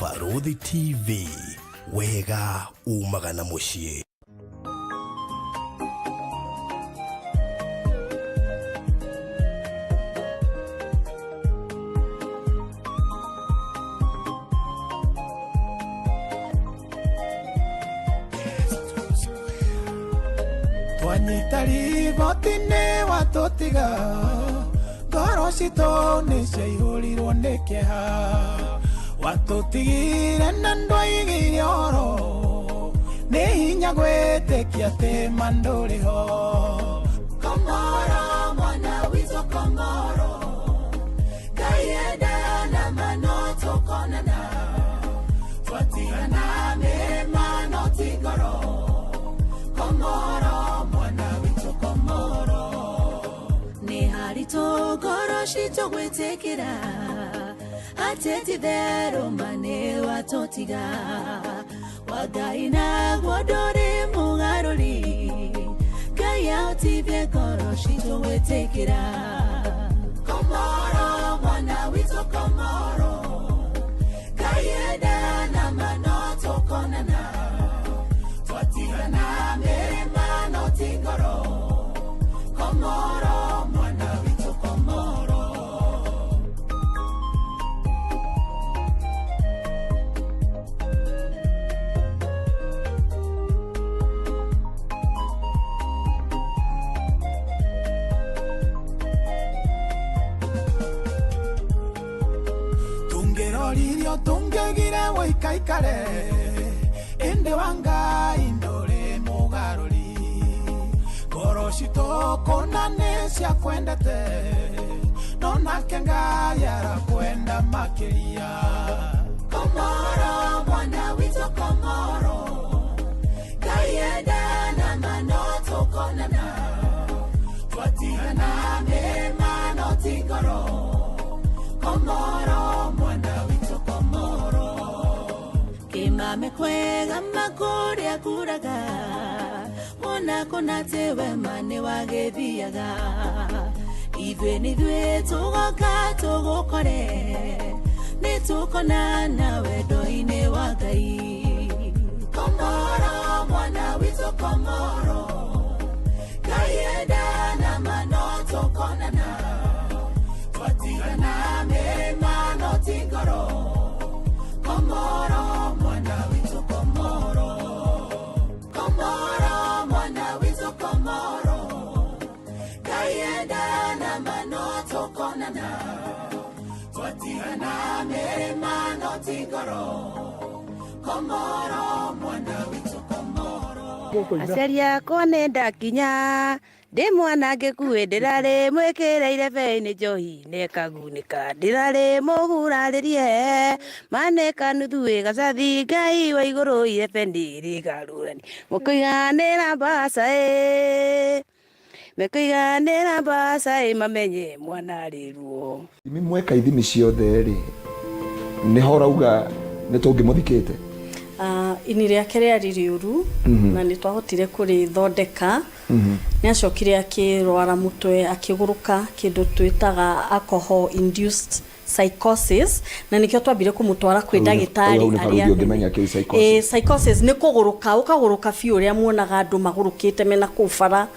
Barũthi TV, wega umaga na mũciĩ. Twanyita rigoti-inĩ watũtiga, ngoro citũ nĩ ciaihũrirwo nĩ kĩeha. Watũtigire na ndwaigire ũhoro, nĩ hinya gwĩtĩkia atĩ ma ndũrĩ ho. Komoro mwana witũ Komoro, Ngai enda na ma no tũkonana, twatigana mĩrĩma no ti ngoro. Komoro mwana witũ Komoro. Nĩ haritũ ngoro citũ gwĩtĩkĩra atĩ ti therũ ma nĩ watũtiga, wa Ngai naguo ndũrĩ mũgarũri, Ngai ahotithie ngoro citũ gwĩtĩkĩra. Komoro mwana witũ Komoro, Ngai enda na ma no tũkonana, twatigana mĩrĩma no ti ngoro. Komoro mwana witũ Komoro. Tũngĩroririo tũngĩgire gũikaikare, ĩndĩ wa Ngai ndũrĩ mũgarũri. Ngoro citũ kũna nĩ ciakwendete, no nake Ngai arakwenda makĩria. Komoro mwana witũ Komoro, Ngai enda na ma no tũkonana, twatigana mĩrĩma no ti ngoro. Komoro mwana witũ Komoro. Kĩmame kwega makũrĩa kuraga, wona kũna atĩ wema nĩ wagĩthiaga. Ithuĩ nĩ ithuĩ tũgoka tũgũkore, nĩ tũkonana wendo-inĩ wa Ngai. Komoro mwana witũ Komoro, Ngai enda na ma no tũkonana, twatigana mĩrĩma no ti ngoro. Komoro mwana witũ Komoro. Komoro mwana witũ Komoro, Ngai enda na ma no tũkonana, twatigana mĩrĩma no ti ngoro. Komoro mwana witũ Komoro. Aciari akwa nĩ ndakinya ndĩ mwana ngĩkue, ndĩrarĩ mwĩkĩre irebe-inĩ njohi nĩkagunĩka, ndĩrarĩ mũgurarĩrie manĩka nuthu ĩ gacathi, Ngai wa igũrũ irebe nĩrĩgarũrani, mũkũiganĩra mbaca ĩ, mekũiganĩra mbaca ĩ, mamenye mwana arĩ ruo. Ithimi mweka ithimi ciothe rĩ, nĩho ũrauga nĩ tũngĩmũthikĩte? Ini rĩake rĩarĩ rĩũru na nĩ twahotire kũrĩthondeka. Nĩ acokire akĩrwara mũtwe, akĩgũrũka kĩndũ twĩtaga alcohol induced psychosis, na nĩkĩo twambire kũmũtwara kwĩ ndagĩtarĩ Hau nĩ arĩa barũthi anene. ũngĩmenya kĩu psychosis. Psychosis nĩ kũgũrũka, ũkagũrũka biũ ũrĩa muonaga andũ magũrũkĩte mena kũu bara.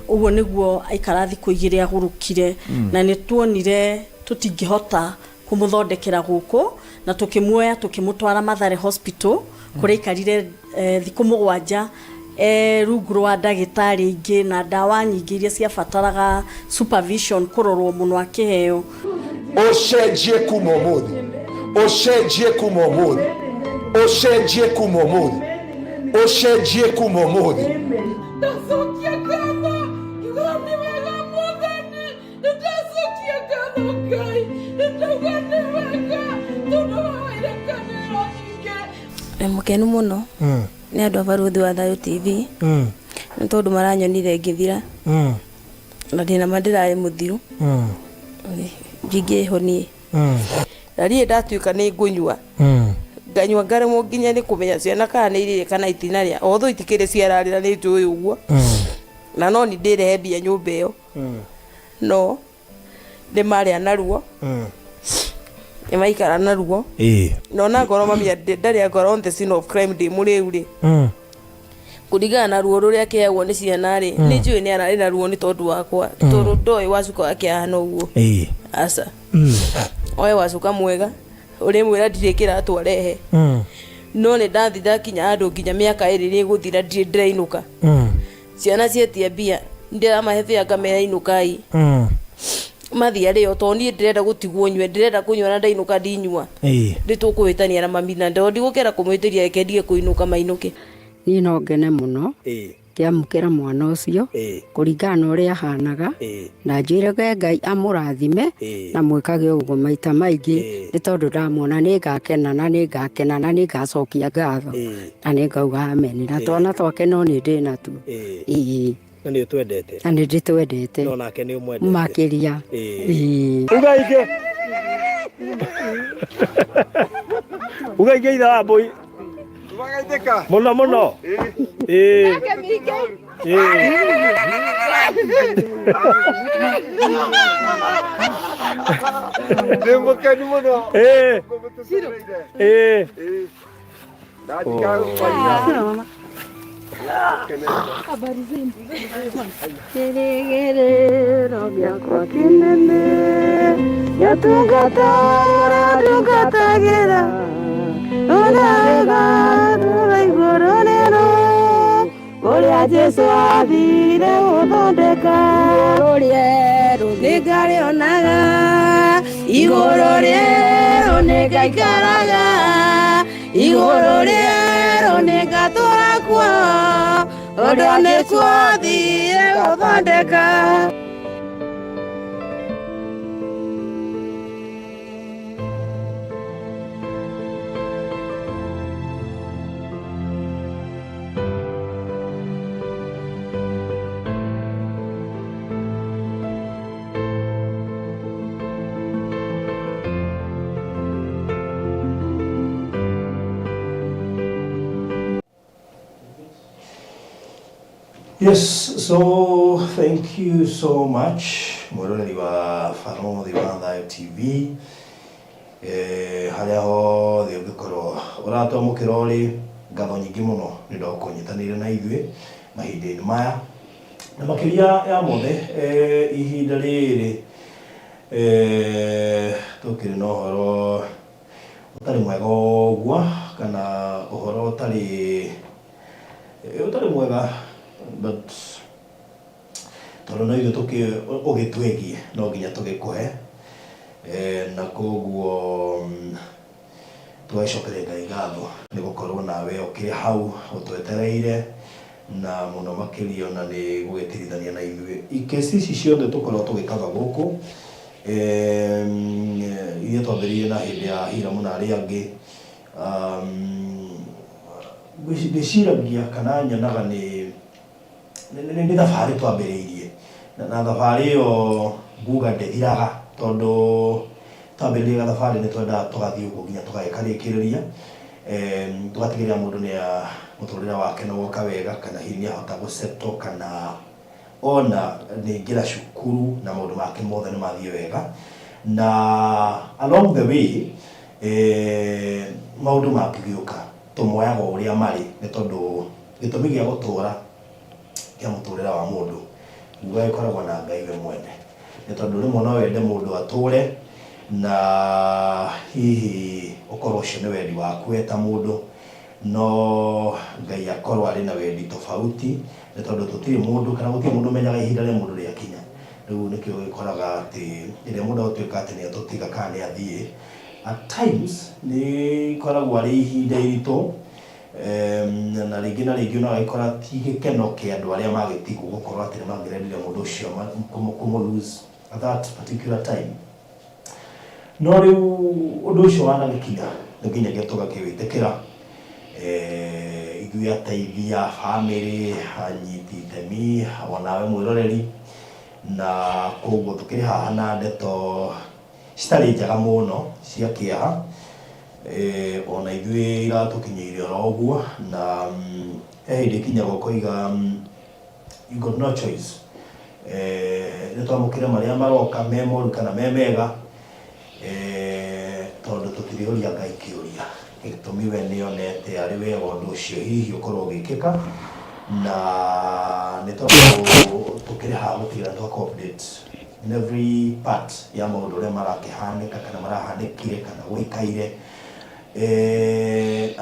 Ũguo nĩguo aikara thikũ igĩrĩ agũrũkire, na nĩ tuonire tũtingĩhota kũmũthondekera gũkũ, na tũkĩmuoya tũkĩmũtwara Mathare Hospital kũrĩa aikarire thikũ 7 rungu rwa ndagĩtarĩ ingĩ na ndawa nyingĩ iria ciabataraga supervision, kũrorwo mũno akĩheo. Ũcenjie kuma ũmũthĩ, ũcenjie kuma ũmũthĩ, ũcenjie kuma ũmũthĩ, ũcenjie kuma ũmũthĩ. Ndacokia ngatho, ngiuga nĩ wega Mwathani, nĩndacokia ngatho Ngai, nĩndauga nĩ wega tondũ wa irekanĩro nyingĩ. Ndĩ mũkenu mũno nĩ andũ a Barũthi wa Thayũ TV, nĩ tondũ maranyonire ngĩthira na ndĩna ma ndĩrarĩ mũthiru ndingĩhonie, na niĩ ndatuĩka nĩ ngũnyua, nganyua ngaremwo nginya nĩ kũmenya ciana kana nĩ irĩrĩa kana itinarĩa, although itikĩrĩ ciararĩra nĩ njũĩ ũguo, na no ni ndĩrehe mbia nyũmba ĩyo, no nĩ marĩa naruo. Nĩ maikara na ruo. Na ona ngorwo mami ndarĩ angorwo on the scene of crime ndĩ mũrĩu rĩ, kũringana na ruo rũrĩa akĩheagwo nĩ ciana rĩ, nĩ njũĩ nĩ ararĩ na ruo nĩ tondũ wakwa, tondũ ndoĩ wacuka wake ahana ũguo. Aca, oe wacuka mwega ũrĩmwĩra ndirĩ kĩratũ arehe. No nĩ ndathi ndakinya handũ nginya mĩaka 2 nĩ ĩgũthira ndirĩ ndĩrainũka. Ciana cietia mbia ndĩramahe bĩa ngamera inũkai. Mathiĩ arĩo, tondũ niĩ ndĩrenda gũtigwo nyue, ndĩrenda kũnyua na ndainũka ndinyua. Nĩ tũkũhĩtania na mami na ndo ndigũkĩenda kũmwĩtĩria reke ndige kũinũka mainũke. Niĩ no ngene mũno ngĩamũkĩra mwana ũcio kũringana na ũrĩa ahanaga, na njĩrage Ngai amũrathime na mwĩkage ũguo maita maingĩ, nĩ tondũ ndamwona nĩ ngakena na nĩ ngakena na nĩ ngacokia ngatho na nĩ ngauga amen, na twana twake no nĩ ndĩ natuo. Ĩĩ. Na nĩ ũtwendete. Na nĩ ndĩtwendete. No nake nĩ ũmwendete. Makĩria. Ĩĩ. Uga ingĩ. Uga ingĩ ithe wa mbũi. Mũno mũno. Ĩĩ. Ĩĩ. Ndĩ mũkenu mũno. Ĩĩ. Ĩĩ. Kĩrĩgĩrĩro gĩakwa kĩnene gĩatungata ũrĩa ndungatagĩra, ũrĩa wĩgatũra igũrũ rĩero kũrĩa Jesũ athire gũthondeka. Nĩngarĩonaga igũrũ rĩerũ, nĩngaikaraga igũrũ rĩerũ, nĩngatũra kuo ũndũ nĩkuo athire gũthondeka. Yes, so thank you so much mwĩroreri wa Barũthi wa Thayũ TV, harĩa hothe ũngĩkorwo ũratwamũkĩra ũrĩ, ngatho nyingĩ mũno nĩ ũndũ wa kũnyitanĩire na ithuĩ mahinda-inĩ maya, na makĩria ya mothe, ihinda rĩrĩ, tũkĩrĩ na ũhoro ũtarĩ mwega ũguo, kana ũhoro ũtarĩ mwega, but tondũ no ithuĩ tũkĩ ũgĩtwĩgiĩ no nginya tũgĩkũhe, na koguo tũgagĩcokeria Ngai ngatho nĩ gũkorwo nawe ũkĩrĩ hau ũtwetereire, na mũno makĩria ona nĩ gũgĩtirithania na ithuĩ kesi ici ciothe tũkoragwo tũgĩkaba gũkũ, iria twambĩrĩirie na hĩndĩ ya Hiramu na arĩa angĩ. Ndĩciragia kana nyonaga nĩ thabarĩ twambĩrĩirie, na thabarĩ ĩyo nguga ndĩthiraga, tondũ twambĩrĩria gathabarĩ nĩ twendaga tũgathiĩ ũguo nginya tũgagĩkarĩkĩrĩria, tũgatigĩrĩra mũndũ nĩ mũtũrĩre wake nĩ woka wega, kana hihi nĩ ahota gũsettle, kana ona nĩ aingĩra cukuru na maũndũ make mothe nĩ mathiĩ wega. Na along the way, maũndũ mangĩgĩũka tũmoyaga o ũrĩa marĩ, nĩ tondũ gĩtũmi gĩa gũtũra kĩa mũtũrĩre wa mũndũ nguga gĩkoragwo na Ngai we mwene, nĩ tondũ rĩmwe no wende mũndũ atũre na hihi ũkorwo ũcio nĩ wendi waku we ta mũndũ, no Ngai akorwo arĩ na wendi tofauti, nĩ tondũ tũtirĩ mũndũ kana gũtirĩ mũndũ ũmenyaga ihinda rĩa mũndũ rĩakinya. Rĩu nĩkĩo ũgĩkoraga atĩ rĩrĩa mũndũ agũtuĩka atĩ nĩ atũtiga kana nĩ athiĩ, at times nĩ ikoragwo arĩ ihinda iritũ, na rĩngĩ na rĩngĩ ona ũgagĩkora ti gĩkeno kĩa andũ arĩa magĩtigwo gũkorwo atĩ nĩ mangĩrendire mũndũ ũcio kũmũ lose at that particular time. No rĩu ũndũ ũcio wanagĩkinya nĩ nginyagia tũgakĩwĩtĩkĩra, ithuĩ ateithia bamĩrĩ, anyiti itemi, onawe mwĩroreri, na koguo tũkĩrĩ haha na ndeto citarĩ njega mũno cia kĩeha, ona ithuĩ iratũkinyĩire oro ũguo, na he hĩndĩ ĩkinyaga ũkoiga you got no choice, nĩ twamũkĩre marĩa maroka me moru kana me mega, Tũtirĩũria Ngai kĩũria, gĩtũmi we nĩonete arĩ wega ũndũ ũcio hihi ũkorwo ũgĩkĩka, na nĩ tondũ tũkĩrĩ haha gũtigĩrĩra twaka update in every part ya maũndũ ũrĩa marakĩhanĩka kana marahanĩkire kana gũikaire.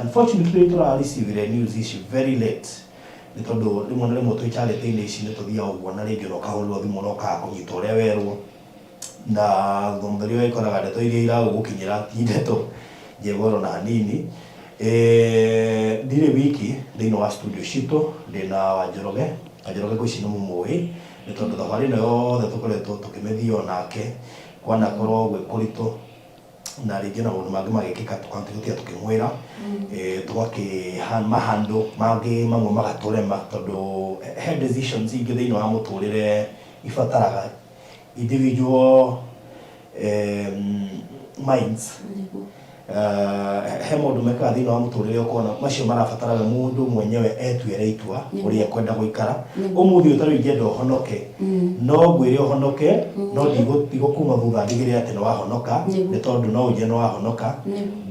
Unfortunately tũra receive news ici very late, nĩ tondũ rĩmwe na rĩmwe twĩ charity-inĩ ici nĩ tũthiaga ũguo, na rĩngĩ ona ũkahũrĩrwo thimũ na ũkaga kũnyita ũrĩa werwo, na mũtheri ũrĩa ndeto iria iragũgũkinyĩra ti ndeto njega oro na hanini. Ndirĩ wiki thĩinĩ wa studio citũ, ndĩna Wanjoroge. Wanjoroge ngwĩciria nĩ mũmũĩ, nĩ tondũ thabarĩ ĩno yothe tũkoretwo tũkĩmĩthiĩ onake, kwanakorwo gwĩ kũritũ na rĩngĩ na maũndũ mangĩ magĩkĩka, tũgatiga tũkĩmwĩra, tũgakĩmahandle mangĩ mamwe magatũrema, tondũ he decisions ingĩ thĩinĩ wa mũtũrĩre ibataraga individual minds. He maũndũ mekaga thĩinĩ wa mũtũrĩre ũkona macio marabatara we mũndũ mwenyewe etuĩre itua ũrĩa ekwenda gũikara. Ũmũthĩ ũyũ tarĩu ingĩenda ũhonoke, no ngwĩre ũhonoke, no ndigũkuma thutha ndigĩrĩre atĩ nĩ wahonoka, nĩ tondũ no ũnjĩre nĩ wahonoka,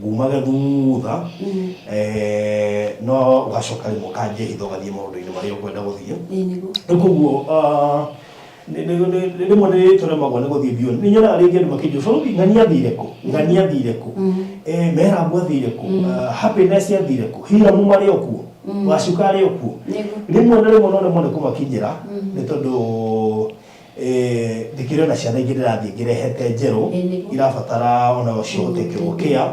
ngumage thutha, no ũgacoka rĩmwe ũkanjia hitho ũgathiĩ maũndũ-inĩ marĩa ũkwenda gũthiĩ. Rĩu koguo rĩmwe nĩ tũremagwo nĩ gũthiĩ biũ. Nĩ nyonaga rĩngĩ andũ makĩnjũria, "Bũrũri ng'ania athire kũ? Ng'ania athire kũ? Merabu athire kũ? Happiness athire kũ? Hiramu marĩ o kuo? Wacuka arĩ o kuo?" Rĩmwe na rĩmwe no rĩmwe nĩ kũmakinyĩra, nĩ tondũ ndĩkĩrĩ ona ciana ingĩ ndĩrathiĩ ngĩrehete njerũ irabatara ona cihote kĩgũkĩa,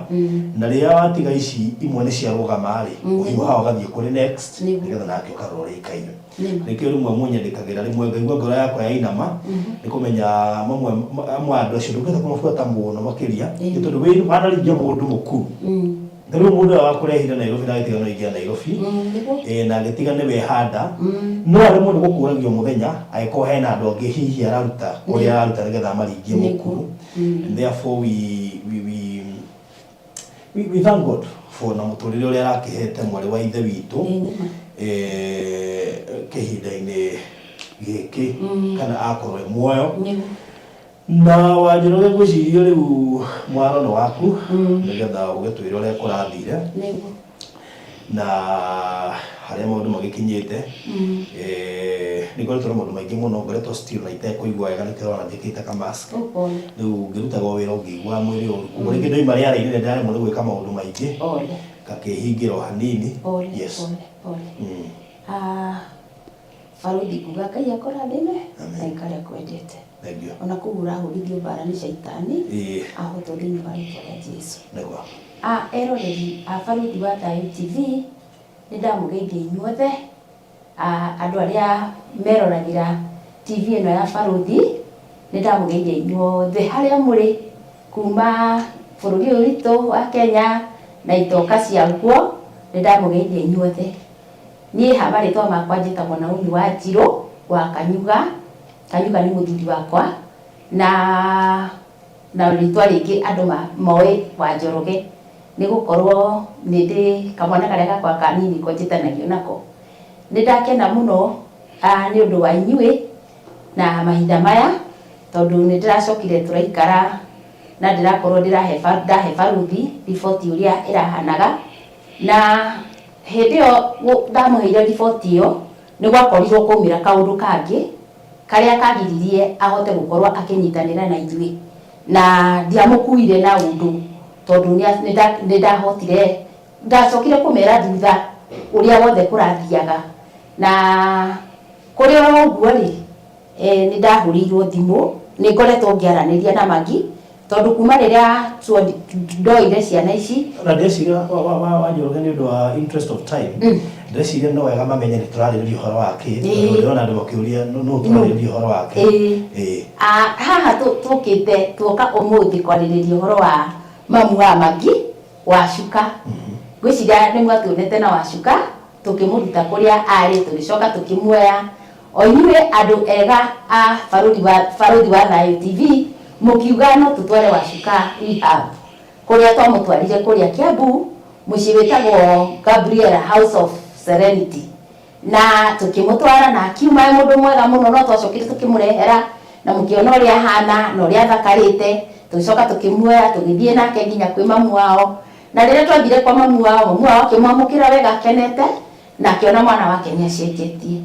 na rĩrĩa watiga ici imwe nĩ ciarũgama rĩ, ũhiũhaga ũgathiĩ kũrĩ next, nĩgetha nake ũkarora ũrĩa ikaire. Nĩkĩo rĩmwe mũnyandĩkagĩra, rĩmwe ngaigua ngoro yakwa yainama nĩ kũmenya mamwe amwe a andũ acio ndũngĩhota kũmabuata mũno makĩria, nĩ tondũ wĩ wanaringia mũndũ mũkuru. Ta rĩu mũndũ ũyũ wakũrehire Nairobi na agĩtiga no aingĩra Nairobi, na agĩtiga nĩwe handa, no aremwo nĩ gũkũragio mũthenya angĩkorwo hena andũ angĩ hihi araruta kũrĩa araruta nĩgetha amaringie mũkuru. And therefore we thank God for na mũtũrĩre ũrĩa arakĩhete mwarĩ wa ithe witũ kĩhinda-inĩ gĩkĩ, kana akorwo e muoyo. Na Wanjoroge, ngwĩciria rĩu mwaro nĩ waku, nĩgetha ũgĩtwĩre ũrĩa kũrathire na harĩa maũndũ magĩkinyĩte. Nĩ ngoretwo na maũndũ maingĩ mũno, ngoretwo still na itekũigua wega, nĩkĩo ũrona njĩkĩrĩte ka mask. Rĩu ngĩrutaga o wĩra ũngĩigua mwĩrĩ ũru, koguo rĩngĩ ndoima rĩera-inĩ nĩ ndaremwo nĩ gwĩka maũndũ maingĩ, ngakĩhingĩra o hanini. Yes. Pole pole. Baruthi, nguga Ngai akũrathime na ikare akwendete. Thank you. Ona kũu ũrahũrithio mbara nĩ caitani, ahotwo thĩinĩ wa rĩtwa rĩa Jesu. Eroreri a Baruthi wa Thayũ TV, nĩ ndamũgeithia inyuothe, andũ arĩa meroragĩra TV ĩno ya Baruthi, nĩ ndamũgeithia inyuothe harĩa mũrĩ, kuma bũrũri ũyũ witũ wa Kenya na itoka ciaguo, nĩ ndamũgeithia inyuothe. Niĩ ha marĩtwa makwa njĩtagwo Naomi Wanjirũ wa Kanyuga. Kanyuga nĩ mũthuri wakwa, na rĩtwa rĩngĩ andũ moĩ Wanjoroge, nĩ gũkorwo nĩ ndĩ kamwana karĩa gakwa kanini ko njĩtanagio nako. Nĩ ndakena mũno nĩ ũndũ wa inyuĩ na mahinda maya, tondũ nĩ ndĩracokire tũraikara na ndĩrakorwo ndĩrahe ndahe baruthi riboti ũrĩa ĩrahanaga. Na hĩndĩ ĩyo ndamũheire riboti ĩyo, nĩ gwakorirwo kwaumĩra kaũndũ kangĩ karĩa kagiririe ahote gũkorwo akĩnyitanĩra na ithuĩ, na ndiamũkuire na ũndũ, tondũ nĩ ndahotire, ndacokire kũmera thutha ũrĩa wothe kũrathiaga. Na kũrĩ o ũguo rĩ, nĩ ndahũrĩirwo thimũ, nĩ ngoretwo ngĩaranĩria na Magi, tondũ kuma rĩrĩa ndoire ciana ici. Na ndĩreciria Wanjoroge, nĩ ũndũ wa interest of time, ndĩreciria no wega mamenye nĩ tũrarĩrĩria ũhoro wa kĩ, tondũ ndĩrona andũ makĩũria nũ tũrarĩrĩria ũhoro wake. Haha tũkĩte tuoka ũmũthĩ kwarĩrĩria ũhoro wa mamu wa Magi, Wacuka. Ngwĩciria nĩ mwatuonete na Wacuka tũkĩmũruta kũrĩa arĩ, tũgĩcoka tũkĩmuoya. O inyuĩ andũ ega a Baruthi wa Thayũ TV mũkiuga no tũtware Wacuka rehab, kũrĩa twamũtwarire kũrĩa Kiambu, mũciĩ wĩtagwo Gabriela House of Serenity, na tũkĩmũtwara na akiuma e mũndũ mwega mũno. No twacokire tũkĩmũrehera na mũkĩona ũrĩa ahana na ũrĩa athakarĩte. Tũgĩcoka tũkĩmuoya, tũgĩthiĩ nake nginya kwĩ mamu wao. Na rĩrĩa twathire kwa mamu wao, mamu wao akĩmwamũkĩra wega akenete, na akĩona mwana wake nĩ acenjetie.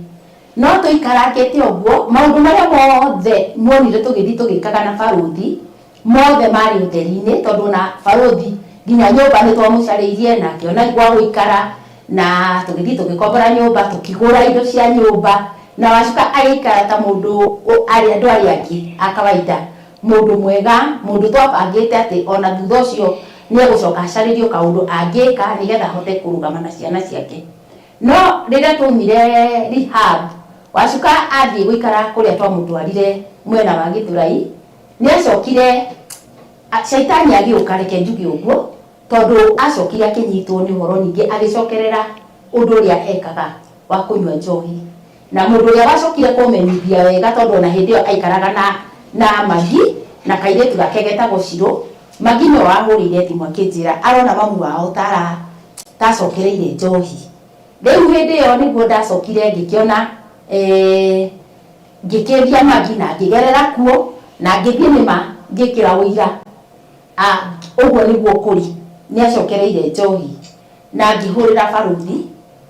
No tũikarangĩte ũguo, maũndũ marĩa mothe muonire tũgĩthiĩ tũgĩkaga na barũthi, mothe marĩ ũtheri-inĩ, tondũ ona barũthi nginya nyũmba nĩ twamũcarĩirie na akĩona gwa gũikara, na tũgĩthiĩ tũgĩkombora nyũmba, tũkĩgũra indo cia nyũmba, na Wacuka agĩikara ta mũndũ arĩ andũ arĩa angĩ a kawaida, mũndũ mwega, mũndũ twabangĩte atĩ ona thutha ũcio nĩ egũcoka acarĩrio kaũndũ angĩka nĩgetha ahote kũrũgama na ciana ciake. No rĩrĩa twaumire rehab, Wacuka athiĩ gũikara kũrĩa twamũtwarire mwena wa Gĩthũrai, nĩ acokire caitani agĩũka, reke njuge ũguo, tondũ acokire akĩnyitwo nĩ ũhoro ningĩ agĩcokerera ũndũ ũrĩa ekaga wa kũnyua njohi. Na mũndũ ũrĩa wacokire kũmenyithia wega, tondũ ona hĩndĩ ĩyo aikaraga na Magi na kairĩtu gake getagwo Shiro, Magi nĩwe wahũrĩire thimũ akĩnjĩra arona mamu wao tacokereire njohi. Rĩu hĩndĩ ĩyo nĩguo ndacokire ngĩkĩona, ngĩkĩria Magi na ngĩgerera kuo, na ngĩthiĩ nĩma ngĩkĩra ũira. Ũguo nĩguo kũrĩ, nĩ acokereire njohi. Na ngĩhũrĩra barũthi,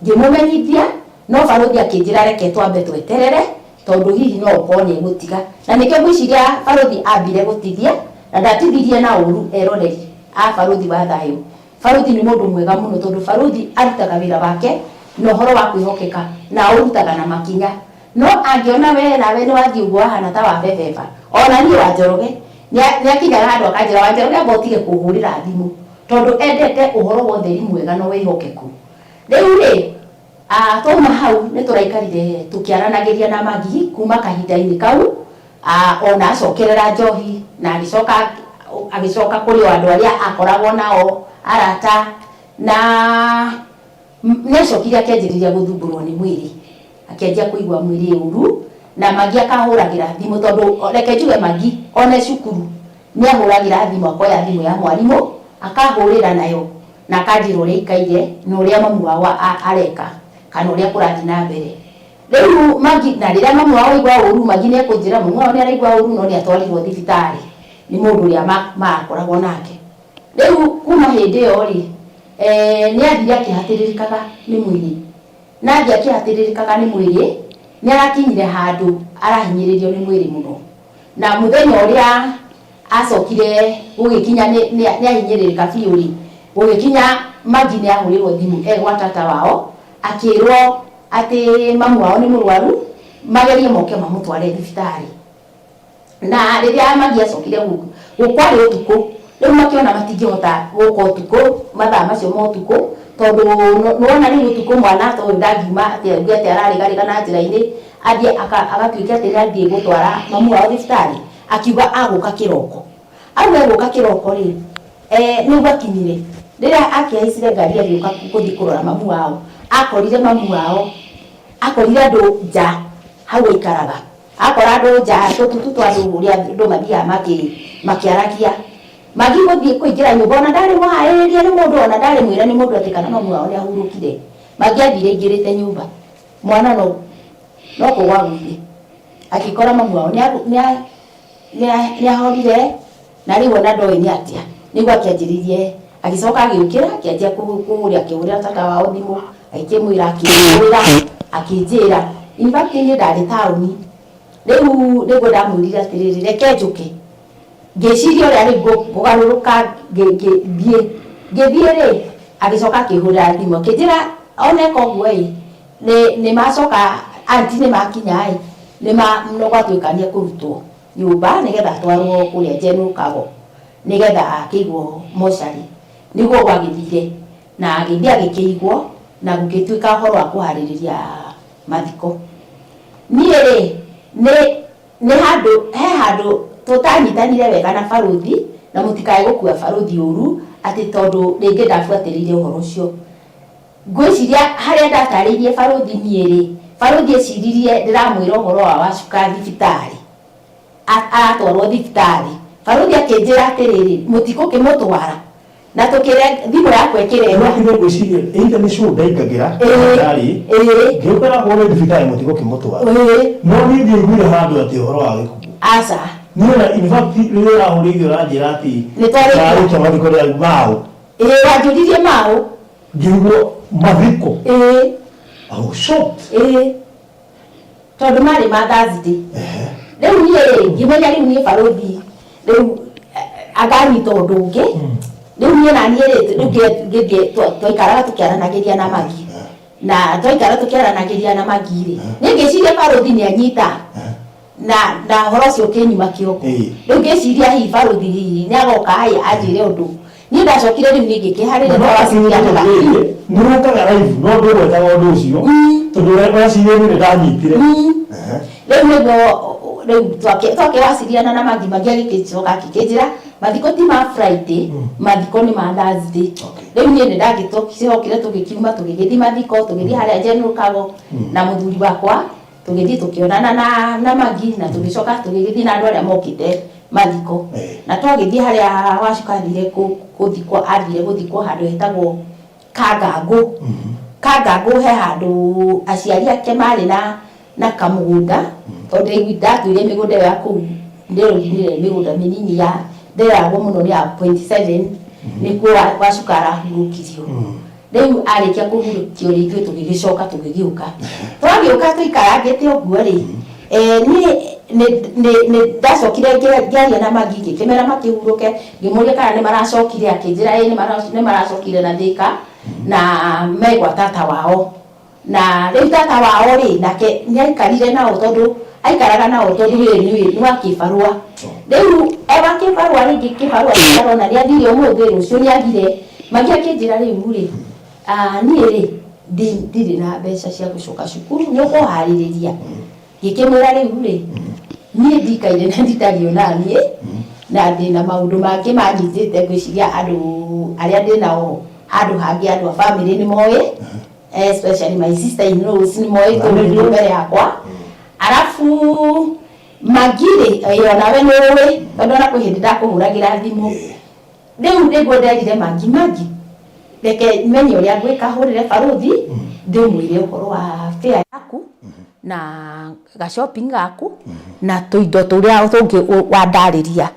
ngĩmũmenyithia, no barũthi akĩnjĩra reke twambe tweterere, tondũ hihi no ũkorwo nĩ egũtiga. Na nĩkĩo ngwĩciria barũthi ambire gũtithia, na ndatithirie na ũru eroreri a barũthi wa thayũ. Barũthi nĩ mũndũ mwega mũno, tondũ barũthi arutaga wĩra wake na ũhoro wa kwĩhokeka, na aũrutaga na makinya. No angĩona we nawe nĩ wathiĩ ũguo wahana ta wabebeba, ona niĩ wa Njoroge nĩ akinyaga handũ akanjĩra, wa Njoroge amba ũtige kũhũrĩra thimũ, tondũ endete ũhoro wa ũtheri mwega na wĩhokeku. Rĩu rĩ, twauma hau nĩ tũraikarire tũkĩaranagĩria na Magi kuma kahinda-inĩ kau, ona acokerera njohi na agĩcoka kũrĩ o andũ arĩa akoragwo nao arata, na nĩ acokire akĩanjĩrĩria gũthumbũrwo nĩ mwĩrĩ, akĩanjia kũigua mwĩrĩ ũru, na Magi akahũragĩra thimũ, tondũ reke njuge Magi one cukuru nĩ ahũragĩra thimũ, akoya thimũ ya mwarimũ akahũrĩra nayo na akanjĩra ũrĩa aikaire na ũrĩa mamu wao areka kana ũrĩa kũrathiĩ na mbere. Rĩu Magi, na rĩrĩa mamu wao aigua ũru, Magi nĩ ekũnjĩra mamu wao nĩ araigua ũru, no nĩ atwarirwo thibitarĩ nĩ mũndũ ũrĩa marakoragwo nake. Rĩu kuma hĩndĩ ĩyo rĩ, nĩ athire akĩhatĩrĩrĩkaga nĩ mwĩrĩ. Na athiĩ akĩhatĩrĩrĩkaga nĩ mwĩrĩ, nĩ arakinyire handũ arahinyĩrĩrio nĩ mwĩrĩ mũno. Na mũthenya ũrĩa acokire gũgĩkinya nĩ ahinyĩrĩrĩka biũ rĩ, gũgĩkinya Magi nĩ ahũrĩrwo thimũ e gwa tata wao, akĩrwo atĩ mamu wao nĩ mũrwaru, magerie moke mamũtware thibitarĩ. Na rĩrĩa Magi acokire gũkwarĩ ũtukũ, rĩu makĩona matingĩhota gũka ũtukũ, mathaa macio ma ũtukũ, tondũ nĩwona rĩu ũtukũ mwana ta ũyũ ndangiuma atĩ auge atĩ ararĩgarĩga na njĩra-inĩ, athiĩ agatuĩke atĩ nĩathiĩ gũtwara mamu wao thibitarĩ, akiuga agũka kĩroko. Auga egũka kĩroko rĩ, nĩguo akinyire. Rĩrĩa akĩhaicire ngari agĩũka gũthiĩ kũrora mamu wao, akorire mamu wao, akorire andũ nja hau aikaraga. Akora andũ nja, tũtutu twa andũ ũrĩa andũ mathiaga makĩaragia. Magi gũthiĩ kũingĩra nyũmba, ona ndarĩ mũharĩrĩrie nĩ mũndũ, ona ndarĩ mwĩre nĩ mũndũ atĩ kana mamu wao nĩ ahurũkire. Magi athire aingĩrĩte nyũmba, mwana no kũgwa agũire. Akĩkora mamu wao nĩ ahorire, na rĩu ona ndoĩ nĩ atĩa. Nĩguo akĩanjĩrĩirie, agĩcoka agĩũkĩra, akĩanjia kũhũrĩra, akĩhũrĩra tata wao thimũ, agĩkĩmwĩra, akĩmwĩra, akĩnjĩra. In fact, niĩ ndarĩ taũni. Rĩu nĩguo ndamwĩrire atĩrĩrĩ, reke njũke. Ngĩciria ũrĩa rĩu ngũgarũrũka, ngĩthiĩ. Ngĩthiĩ rĩ, agĩcoka akĩhũrĩra thimũ, akĩnjĩra ona eka ũguo ĩ, nĩ macoka, aunty nĩ makinya ĩ, no gwatuĩka nĩ ekũrutwo nyũmba nĩgetha atwarwo kũrĩa General Kago, nĩgetha akĩigwo mocarĩ. Nĩguo gwagĩthire, na agĩthiĩ agĩkĩigwo, na gũgĩtuĩka ũhoro wa kũharĩrĩria mathiko. Niĩ rĩ, nĩ handũ, he handũ tũtanyitanire wega na barũthi, na mũtikae gũkua barũthi ũru, atĩ tondũ rĩngĩ ndabuatĩrĩire ũhoro ũcio. Ngwĩciria harĩa ndatarĩirie barũthi niĩ rĩ, barũthi eciririe ndĩramwĩra ũhoro wa Wacuka thibitarĩ. Aratwarwo thibitarĩ. Barũthi akĩnjĩra atĩrĩrĩ, mũtikũkĩmũtwara. Na tũkĩre thimũ yakwa ĩkĩrenga. No ngwĩciria either nĩ show ndaingagĩra, ndarĩ. Ngĩũka na kũrĩ thibitarĩ mũtigũkĩmũtwara. No niĩ ndiaiguire handũ atĩ ũhoro wa gĩkuũ. Aca. Niĩ ona in fact rĩrĩa ũrahũrĩire ũranjĩra atĩ Nĩ twarĩkia. Ndarĩkia mathiko rĩa maũ. Ĩĩ wanjũririe maũ. Ngĩigua mathiko. Ĩĩ. I was shocked. Ĩĩ. Tondũ marĩ ma Thursday. Rĩu niĩ rĩ ngĩmenya rĩu niĩ barũthi rĩu akanyita ũndũ ũngĩ. Rĩu niĩ na niĩ rĩ rĩu ngĩthiĩ twaikaraga tũkĩaranagĩria na Magi. Na twaikara tũkĩaranagĩria na Magi rĩ, niĩ ngĩciria barũthi nĩ anyita na na ũhoro ũcio ũkĩnyuma kĩongo. Rĩu ngĩciria hihi barũthi hihi nĩ agoka ĩ anjĩre ũndũ. Niĩ ndacokire rĩu niĩ ngĩkĩharĩria twawasilianaga. Nĩ ũkaga live no ndũgwetaga ũndũ ũcio tondũ ũreciria niĩ nĩ ndanyitire. Rĩu nĩguo rĩu twakĩwasiliana na Magi, Magi agĩkĩcoka akĩkĩnjĩra mathiko ti ma Friday, mathiko nĩ ma Thursday. Rĩu niĩ nĩ ndagĩcokire tũgĩkiuma tũgĩgĩthiĩ mathiko, tũgĩthiĩ harĩa General Cargo na mũthuri wakwa, tũgĩthiĩ tũkĩonana na na Magi na tũgĩcoka tũgĩgĩthiĩ na andũ arĩa mokĩte mathiko. Na twagĩthiĩ harĩa Wacuka athire gũthikwo, athire gũthikwo handũ hetagwo Kangangũ. Kangangũ he handũ aciari ake marĩ na na kamũgũnda, tondũ ndatũire mĩgũnda ĩyo ya kũu ndĩroinire mĩgũnda mĩnini ya nderagwo mũno nĩ ya 0.7 nĩkuo Wacuka arahurũkirio. Rĩu arĩkia kũhurũkio rĩ, ithuĩ tũgĩgĩcoka tũgĩgĩũka. Twagĩũka tũikarangĩte ũguo rĩ, niĩ nĩ ndacokire ngĩaria na Magi ngĩkĩmera makĩhurũke, ngĩmũria kana nĩ maracokire, akĩnjĩra ĩĩ nĩ maracokire na Thĩka na me gwa tata wao. Na rĩu tata wao rĩ, nake nĩ aikarire nao tondũ aikaraga nao tondũ we nĩ wa kĩbarũa. Rĩu e wa kĩbarũa rĩngĩ kĩbarũa arona nĩ athire ũmũthĩ, rũciũ nĩ athire. Magi akĩnjĩra rĩu rĩ, niĩ rĩ ndirĩ na mbeca cia gũcoka cukuru, nĩ ũkũharĩrĩria. Ngĩkĩmwĩra rĩu rĩ, niĩ ndikaire na nditarĩ ona niĩ, na ndĩna maũndũ mangĩ manyitĩte, ngwĩciria andũ arĩa ndĩnao handũ hangĩ, andũ a bamĩrĩ nĩ moĩ, especially my sister in laws nĩ moĩ tondũ mbere yakwa. Arabu Magi rĩ, onawe nĩ ũĩ, tondũ ona kwĩ hĩndĩ ndakũhũragĩra thimũ. Rĩu nĩguo nderire Magi, Magi reke menye ũrĩa ngwĩka, hũrĩre barũthi ndĩmwĩre ũhoro wa fare yaku na ga shopping gaku na tũindo tũrĩa tũngĩ wandarĩria.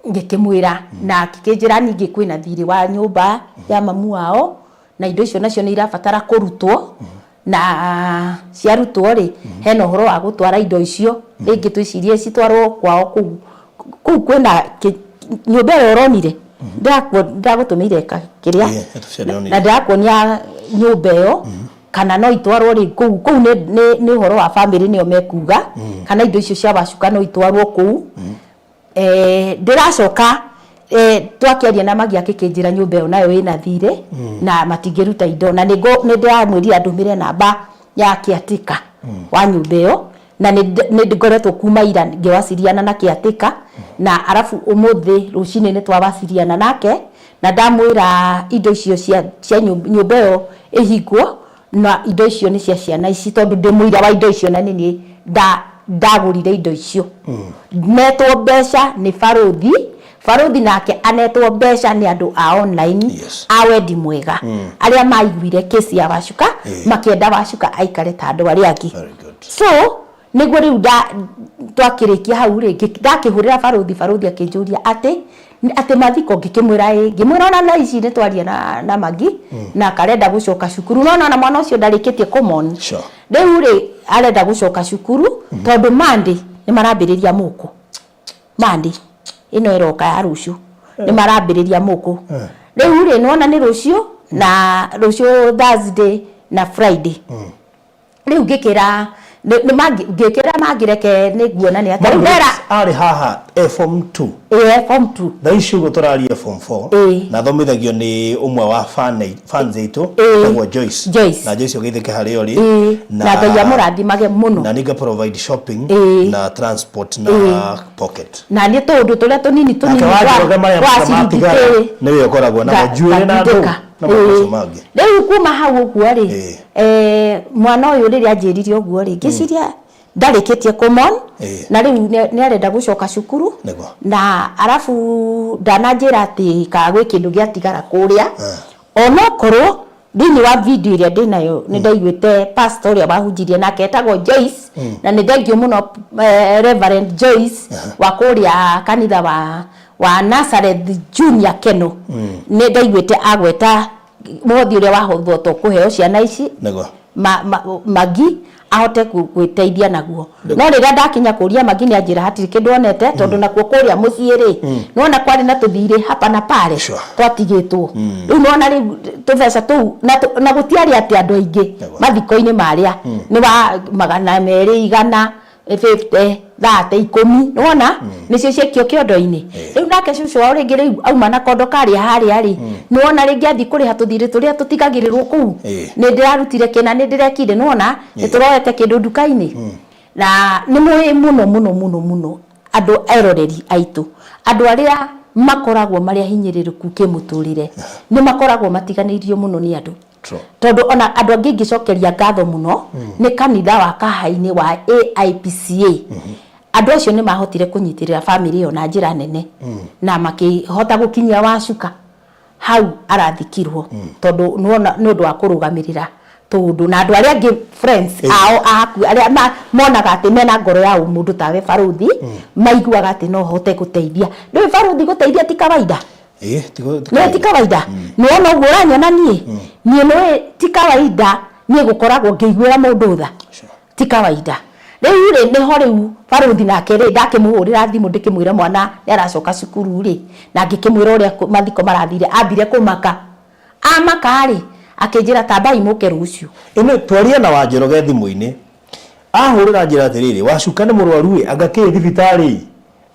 Ngĩkĩmwĩra na akĩnjĩra ningĩ kwĩna thirĩ wa nyũmba ya mamu wao na indo icio nacio nĩ irabatara kũrutwo, na ciarutwo rĩ hena ũhoro wa gũtwara indo icio rĩngĩ twĩcirie citwarwo kwao kũu kũu kwĩna nyũmba ĩyo ũronire ndĩragũtũmĩire kĩrĩa na ndĩrakuonia nyũmba ĩyo kana no itwarwo rĩ kũu kũu nĩ ũhoro wa bamĩrĩ nĩo mekuga kana indo icio cia Wacuka no itwarwo kũu. Ndĩracoka twakĩaria na Magi akĩkĩnjĩra nyũmba ĩyo nayo ĩna thirĩ na matingĩruta indo, na nĩ ndĩramwĩrire andũmĩre namba ya caretaker wa nyũmba ĩyo, na nĩ ngoretwo kuma ira ngĩwaciriana na caretaker, na arabu ũmũthĩ rũcinĩ nĩ twawaciriana nake na ndamwĩra indo icio cia nyũmba ĩyo ĩhingwo na indo icio nĩ cia ciana ici, tondũ ndĩ mũira wa indo icio na nĩ niĩ ndagũrire indo icio. Netwo mbeca nĩ barũthi, barũthi nake anetwo mbeca nĩ andũ a online a wendi mwega arĩa maiguire kesi ya Wacuka makĩenda Wacuka aikare ta andũ arĩa angĩ. So nĩguo rĩu twakĩrĩkia hau rĩ, ndakĩhũrĩra barũthi, barũthi akĩnjũria atĩ mathiko, ngĩkĩmwĩra ĩ, ngĩmwĩra ona thaa ici nĩ twaria na Magi na karenda gũcoka cukuru, no ona mwana ũcio ndarĩkĩtie common. Rĩu rĩ arenda gũcoka cukuru tondũ Monday nĩ marambĩrĩria mũkũ, Monday ĩno ĩroka ya rũciũ nĩ marambĩrĩria mũkũ. Rĩu rĩ nĩwona nĩ rũciũ na rũciũ Thursday na Friday. Rĩu ngĩkĩra ngĩkĩra mangĩreke nĩ nguona nĩ atĩ rĩu ndera arĩ haha form 2. Ĩĩ, form 2. Thaa ici ũguo tũraria form 4 na athomithagio nĩ ũmwe wa fans aitũ etagwo Joyce. Joyce. Na Joyce ũgeithĩke harĩa ũrĩ. Na Ngai amũrathimage mũno. Na nĩnga provide shopping na transport na pocket. Na nĩ tũũndũ tũrĩa tũnini tũnini twa ciringi nĩwe ũkoragwo namo njuĩrĩ na ndũ na maũndũ mangĩ. Rĩu kuma hau ũguo rĩ, mwana ũyũ rĩrĩa anjĩrire ũguo rĩ, ngĩciria ndarĩkĩtie common na rĩu nĩ arenda gũcoka cukuru na arabu ndananjĩra atĩ kana gwĩ kĩndũ gĩatigara kũrĩa, onokorwo Thĩinĩ wa video ĩrĩa ndĩnayo nĩ ndaiguĩte pastor ũrĩa wahunjirie nake etagwo Joyce, na nĩ thengiũ mũno Reverend Joyce wa kũrĩa kanitha wa Nazareth Junior Keno. Nĩ ndaiguĩte agweta mũhothi ũrĩa wahothwo kũheo ciana ici Magi ahote gwĩteithia naguo. No rĩrĩa ndakinya kũria Magi nĩ anjĩra hatirĩ kĩndũ onete, tondũ nakuo kũrĩa mũciĩ rĩ, nĩwona kwarĩ na tũthirĩ hapa na pale twatigĩtwo. Rĩu nĩwona rĩu tũbeca tũu na gũtiarĩ atĩ andũ aingĩ mathiko-inĩ marĩa, nĩ wa 200, 100, 50, 30, 10, nĩwona nĩcio ciekio kĩondo-inĩ. Rĩu nake cũcũ wao rĩngĩ rĩu auma na kondo karĩa harĩa rĩ, nĩwona rĩngĩ athiĩ kũrĩha tũthirĩ tũrĩa tũtigagĩrĩrwo kũu, nĩ ndĩrarutire kĩna, nĩ ndĩrekire, nĩwona nĩ tũroete kĩndũ nduka-inĩ. Na nĩ mũĩ mũno mũno mũno mũno andũ eroreri aitũ, andũ arĩa makoragwo marĩ ahinyĩrĩrĩku kĩmũtũrĩre, nĩ makoragwo matiganĩirio mũno nĩ andũ. Tondũ ona andũ angĩ ingĩcokeria ngatho mũno nĩ kanitha wa Kahainĩ wa AIPCA. Andũ acio nĩ mahotire kũnyitĩrĩra bamĩrĩ ĩyo na njĩra nene, na makĩhota gũkinyia Wacuka hau arathikirwo, tondũ nĩwona nĩ ũndũ wa kũrũgamĩrĩra tũndũ na andũ arĩa angĩ friends ao a hakuhĩ arĩa monaga atĩ mena ngoro ya ũmũndũ tawe barũthi, maiguaga atĩ no hote gũteithia. Ndũĩ barũthi gũteithia ti kawaida? Nĩ ti kawaida. Nĩwona ũguo ũranyona niĩ, niĩ nĩũĩ ti kawaida niĩ gũkoragwo ngĩiguĩra mũndũ tha, ti kawaida. Rĩu rĩ, nĩho rĩu barũthi nake rĩ, ndakĩmũhũrĩra thimũ ndĩkĩmwĩre mwana nĩ aracoka cukuru rĩ, na ngĩkĩmwĩra ũrĩa mathiko marathire, ambire kũmaka. Amaka rĩ, akĩnjĩra tambai mũke rũciũ. Ĩno twaria na Wanjoroge thimũ-inĩ, ahũrĩra anjĩra atĩrĩrĩ, Wacuka nĩ mũrwaru ĩ, anga kĩ thibitarĩ ĩ?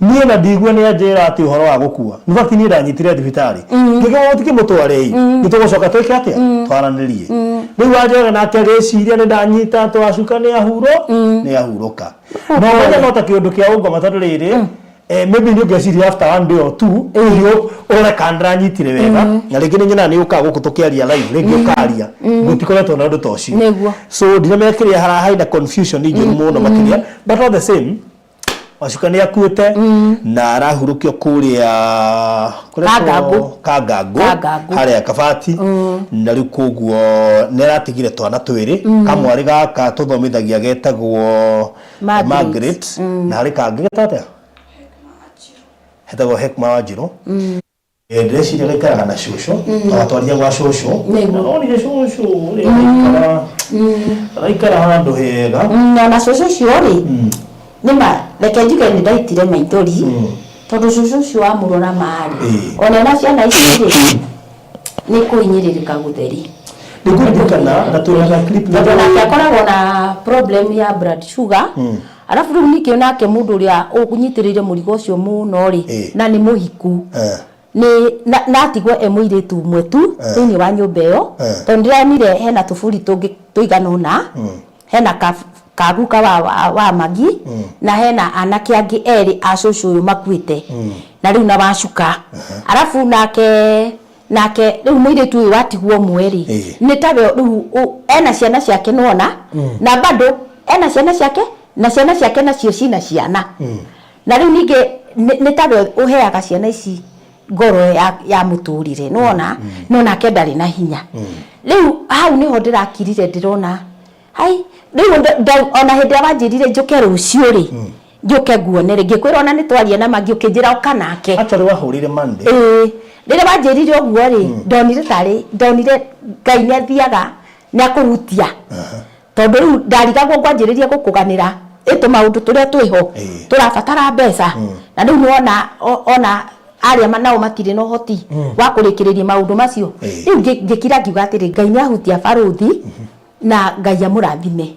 Niĩ na ndigua nĩ anjĩra atĩ ũhoro wa gũkua. In fact niĩ ndanyitire thibitarĩ. Ngĩkĩmwĩra mũtikĩmũtware ĩ, nĩ tũgũcoka twĩke atĩa? Twaranĩrie. Rĩu Wanjoroge nake agĩciria nĩ ndanyita atĩ Wacuka nĩ ahuro, nĩ ahurũka. Na ũmenye no ta kĩũndũ kĩa ũngoma tondũ rĩrĩ, maybe nĩ ũngĩeciria after one day or two, hihi ũrore kana ndĩranyitire wega. Na rĩngĩ nĩ nyonaga nĩ ũkaga gũkũ tũkĩaria live, rĩngĩ ũkaria. Gũtikoretwo na ũndũ ta ũcio. So ndiramenya kĩrĩa haraharĩ na confusion njũru mũno makĩria. But all the same, Wacuka nĩ akuĩte na arahurũkio kũrĩa Kangangũ. Kangangũ Kangangũ. harĩa Kabati, na rĩu koguo nĩ aratigire twana twĩrĩ, kamwarĩ gaka tũthomithagia getagwo Margaret. Margaret, na harĩ kangĩ getagwo atĩa? Getagwo Hekma Wanjirũ. Ndĩreciria gaikaraga na cũcũ, agatwaria gwa cũcũ. Nĩguo. Nonire cũcũ ũrĩa araikara, araikara handũ hega. Ona cũcũ ũcio rĩ, nĩma reke njuge nĩ ndaitire maithori, tondũ cũcũ ũcio wamũrora marĩ, ona ena ciana ici rĩ, nĩ kũhinyĩrĩrĩka gũtheri. Nĩngũririkana na twĩna ga clip. Tondũ nake akoragwo na problem ya blood sugar. Arabu rĩu ningĩ nake mũndũ ũrĩa ũnyitĩrĩire mũrigo ũcio mũno rĩ, na nĩ mũhiku, nĩ na atigwo e mũirĩtu ũmwe tu thĩinĩ wa nyũmba ĩyo, tondũ ndĩronire hena tũburi tũngĩ tũigana ũna, hena kaguka wa Magi, na hena anake angĩ erĩ a cũcũ ũyũ makuĩte, na rĩu na Wacuka. Arabu nake rĩu mũirĩtu ũyũ watigwo ũmwe rĩ, nĩ tawe rĩu ena ciana ciake nĩwona, na bado ena ciana ciake, na ciana ciake nacio cina ciana. Na rĩu ningĩ nĩ tawe ũheaga ciana ici ngoro ya mũtũrĩre, nĩwona, no nake ndarĩ na hinya. Rĩu hau nĩho ndĩrakirire ndĩrona, hai, rĩu ona hĩndĩ ĩrĩa wanjĩrire njũke rũciũ rĩ, njũke nguone rĩ, ngĩkwĩra ona nĩ twaria na Magi ũkĩnjĩra ũka nake. Actually wahũrĩire Monday. Ĩĩ, rĩrĩa wanjĩrire ũguo rĩ, ndonire tarĩ, ndonire Ngai nĩ athiaga, nĩ akũhutia. Tondũ rĩu ndarigagwo ngwanjĩrĩria gũkũganĩra ĩ tũmaũndũ tũrĩa twĩho, tũrabatara mbeca, na rĩu nĩwona ona arĩa nao matirĩ na ũhoti wa kũrĩkĩrĩria maũndũ macio. Rĩu ngĩkira ngiuga atĩrĩ, Ngai nĩ ahutia barũthi na Ngai amũrathime.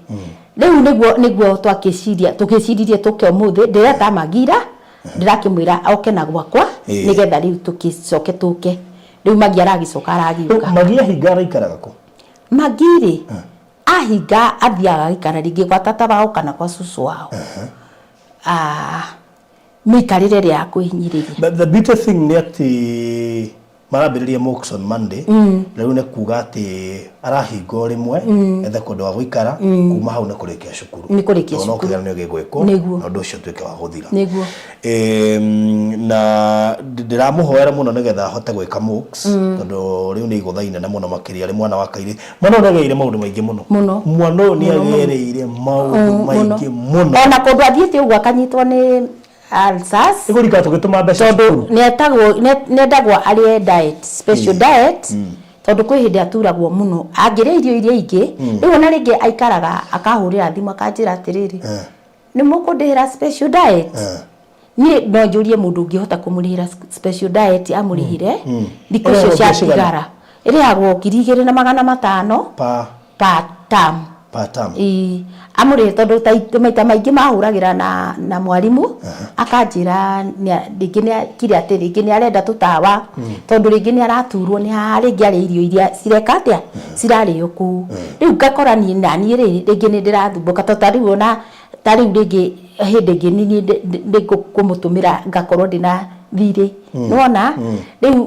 Rĩu nĩguo twakĩciria, tũgĩciririe tũke ũmũthĩ, ndĩreta Magira, ndĩrakĩmwĩra oke na gwakwa, nĩgetha rĩu tũgĩcoke tũke. Rĩu Magi aragĩcoka aragĩũka. Magi ahinga araikaraga kũ? Magi rĩ, ahinga athiaga agaikara rĩngĩ gwa tata wao kana kwa cũcũ wao. Mĩikarĩre ĩrĩa ya kwĩhinyĩrĩria. But the bitter thing nĩ atĩ Marambĩrĩria mocks on Monday. Na rĩu nĩ kuga atĩ arahingwo rĩmwe ethe kũndũ gwa gũikara, kuma hau nĩ kũrĩkia cukuru. Nĩ kũrĩkia Tondũ no cukuru. kĩgeranio gĩgwĩkwo Nĩguo. na ũndũ ũcio ũtuĩke wa gũthira. Nĩguo. Na ndĩramũhoera mũno nĩgetha ahote gwĩka mocks, tondũ rĩu nĩ igũtha inene mũno makĩria arĩ mwana wa kairĩ. Mwana ũyũ nĩagereire maũndũ maingĩ mũno. Mũno. Mwana ũyũ Mũno, mũno. nĩagereire maũndũ maingĩ mũno. Ona kũndũ athiĩte ũguo akanyitwo nĩ ulcers. Nĩkũrika tũgĩtũma mbeca Tondũ cukuru. nĩetagwo nĩendagwo arĩe diet, special diet, tondũ kwĩ hĩndĩ aturagwo mũno angĩrĩa irio iria ingĩ. Rĩu ona rĩngĩ aikaraga akahũrĩra thimũ akanjĩra atĩrĩrĩ, nĩ mũkũndĩhĩra special diet? Niĩ no njũrie mũndũ ũngĩhota kũmũrĩhĩra special diet amũrĩhĩre thikũ icio Ĩrĩhagwo cia mbeca cigana? tigara. Ĩrĩhagwo 2500 Pa per term. Per term. Ĩĩ, amũrĩhe tondũ ta maita maingĩ mahũragĩra na mwarimũ akanjĩra rĩngĩ nĩ akire atĩ rĩngĩ nĩ arenda tũtawa, tondũ rĩngĩ nĩ araturwo nĩ haha, rĩngĩ arĩa irio iria cireka atĩa cirarĩo kũu. Rĩu ngakora niĩ naniĩ rĩ rĩngĩ nĩ ndĩrathumbũka, tondũ ta rĩu ona ta rĩu rĩngĩ hĩndĩ ĩngĩ niĩ nĩ ngũmũtũmĩra ngakorwo ndĩna thirĩ, nĩwona rĩu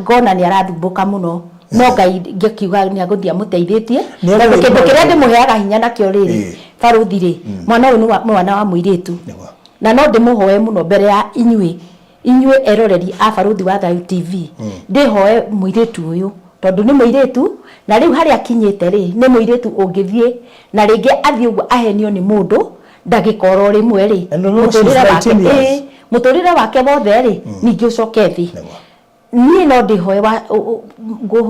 ngona nĩ arathumbũka mũno, no Ngai ngĩkiuga nĩ agũthiĩ amũteithĩtie, Nĩ tondũ agũthiĩ kĩndũ kĩrĩa kũmũteithia. ndĩmũheaga hinya nakĩo rĩrĩ, barũthi rĩ, mwana ũyũ nĩ mwana wa mũirĩtu, na no ndĩmũhoe mũno mbere ya inyuĩ eroreri a Barũthi wa Thayũ TV, ndĩhoe mũirĩtu ũyũ, tondũ nĩ mũirĩtu, na rĩu harĩa akinyĩte rĩ, nĩ mũirĩtu ũngĩthiĩ na rĩngĩ athiĩ ũguo ahenio nĩ mũndũ ndagĩka oro rĩmwe rĩ, And remember, she's mũtũrĩre wake 19 years. Mũtũrĩre wake wothe rĩ, ningĩ ũcoke thĩ. Niĩ no ndĩhoe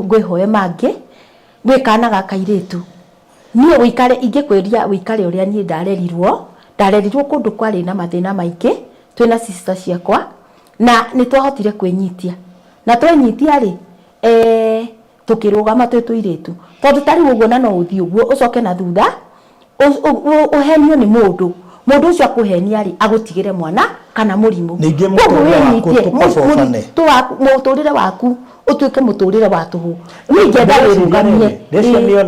ngwĩhoe mangĩ gwĩ kana ga kairĩtu. Niĩ ũikare, ingĩkwĩria ũikare ũrĩa niĩ ndarerirwo, ndarerirwo kũndũ kwarĩ na mathĩna maingĩ, twĩna sister ciakwa, na nĩ twahotire kwĩnyitia, na twenyitia rĩ, tũkĩrũgama twĩ tũirĩtu, tondũ ta rĩu ũguo na no ũthiĩ ũguo ũcoke na thutha ũhenio nĩ mũndũ, mũndũ ũcio akũhenia rĩ, agũtigĩre mwana kana mũrimũ. Ningĩ Koguo mũtũrĩre waku wĩnyitie, tũkobobane. Mũtũrĩre waku ũtuĩke mũtũrĩre wa tũhũ. Niĩ ingĩenda wĩrũgamie. Ndĩreciria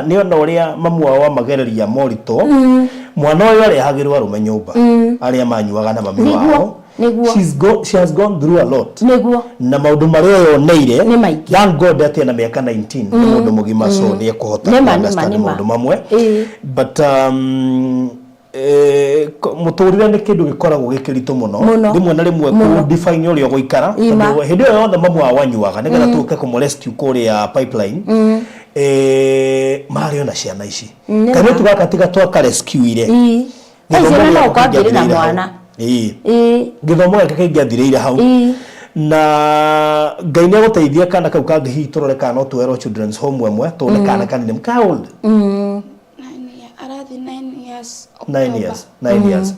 nĩona ũrĩa mamu wao amagereria moritũ. Mwana ũyũ arehagĩrwo arũme nyũmba arĩa manyuaga na mami wao. She has gone through a lot. Na maũndũ marĩa yoneire, Nĩ maingĩ. Thank God atĩ ena mĩaka 19, nĩ mũndũ mũgima, so nĩ ekũhota Nĩma, nĩma, understand nĩma. maũndũ mamwe. But mũtũrĩre nĩ kĩndũ gĩkoragwo gĩ kĩritũ mũno. Mũno. Rĩmwe na rĩmwe Mũno. kũ define ũrĩa ũgũikara, tondũ hĩndĩ ĩyo yothe mamu wao anyuaga nĩgetha tũke kũmũ rescue kũrĩa pipeline, marĩ ona ciana ici. Kairĩtu gaka tiga twaka rescue ire, Thaa ici gĩthomo ona no gĩake ũkorwo ngĩrĩ na kĩngĩathirĩire hau. mwana. Gĩthomo gĩake kĩngĩathirĩire hau. Na Ngai nĩ agũteithia kana kau kangĩ, hihi tũrore kana no tuoerwo children's home ĩmwe, tuone kana kanini ka old. 9 year, arathi 9 years. 9 years, 9 years.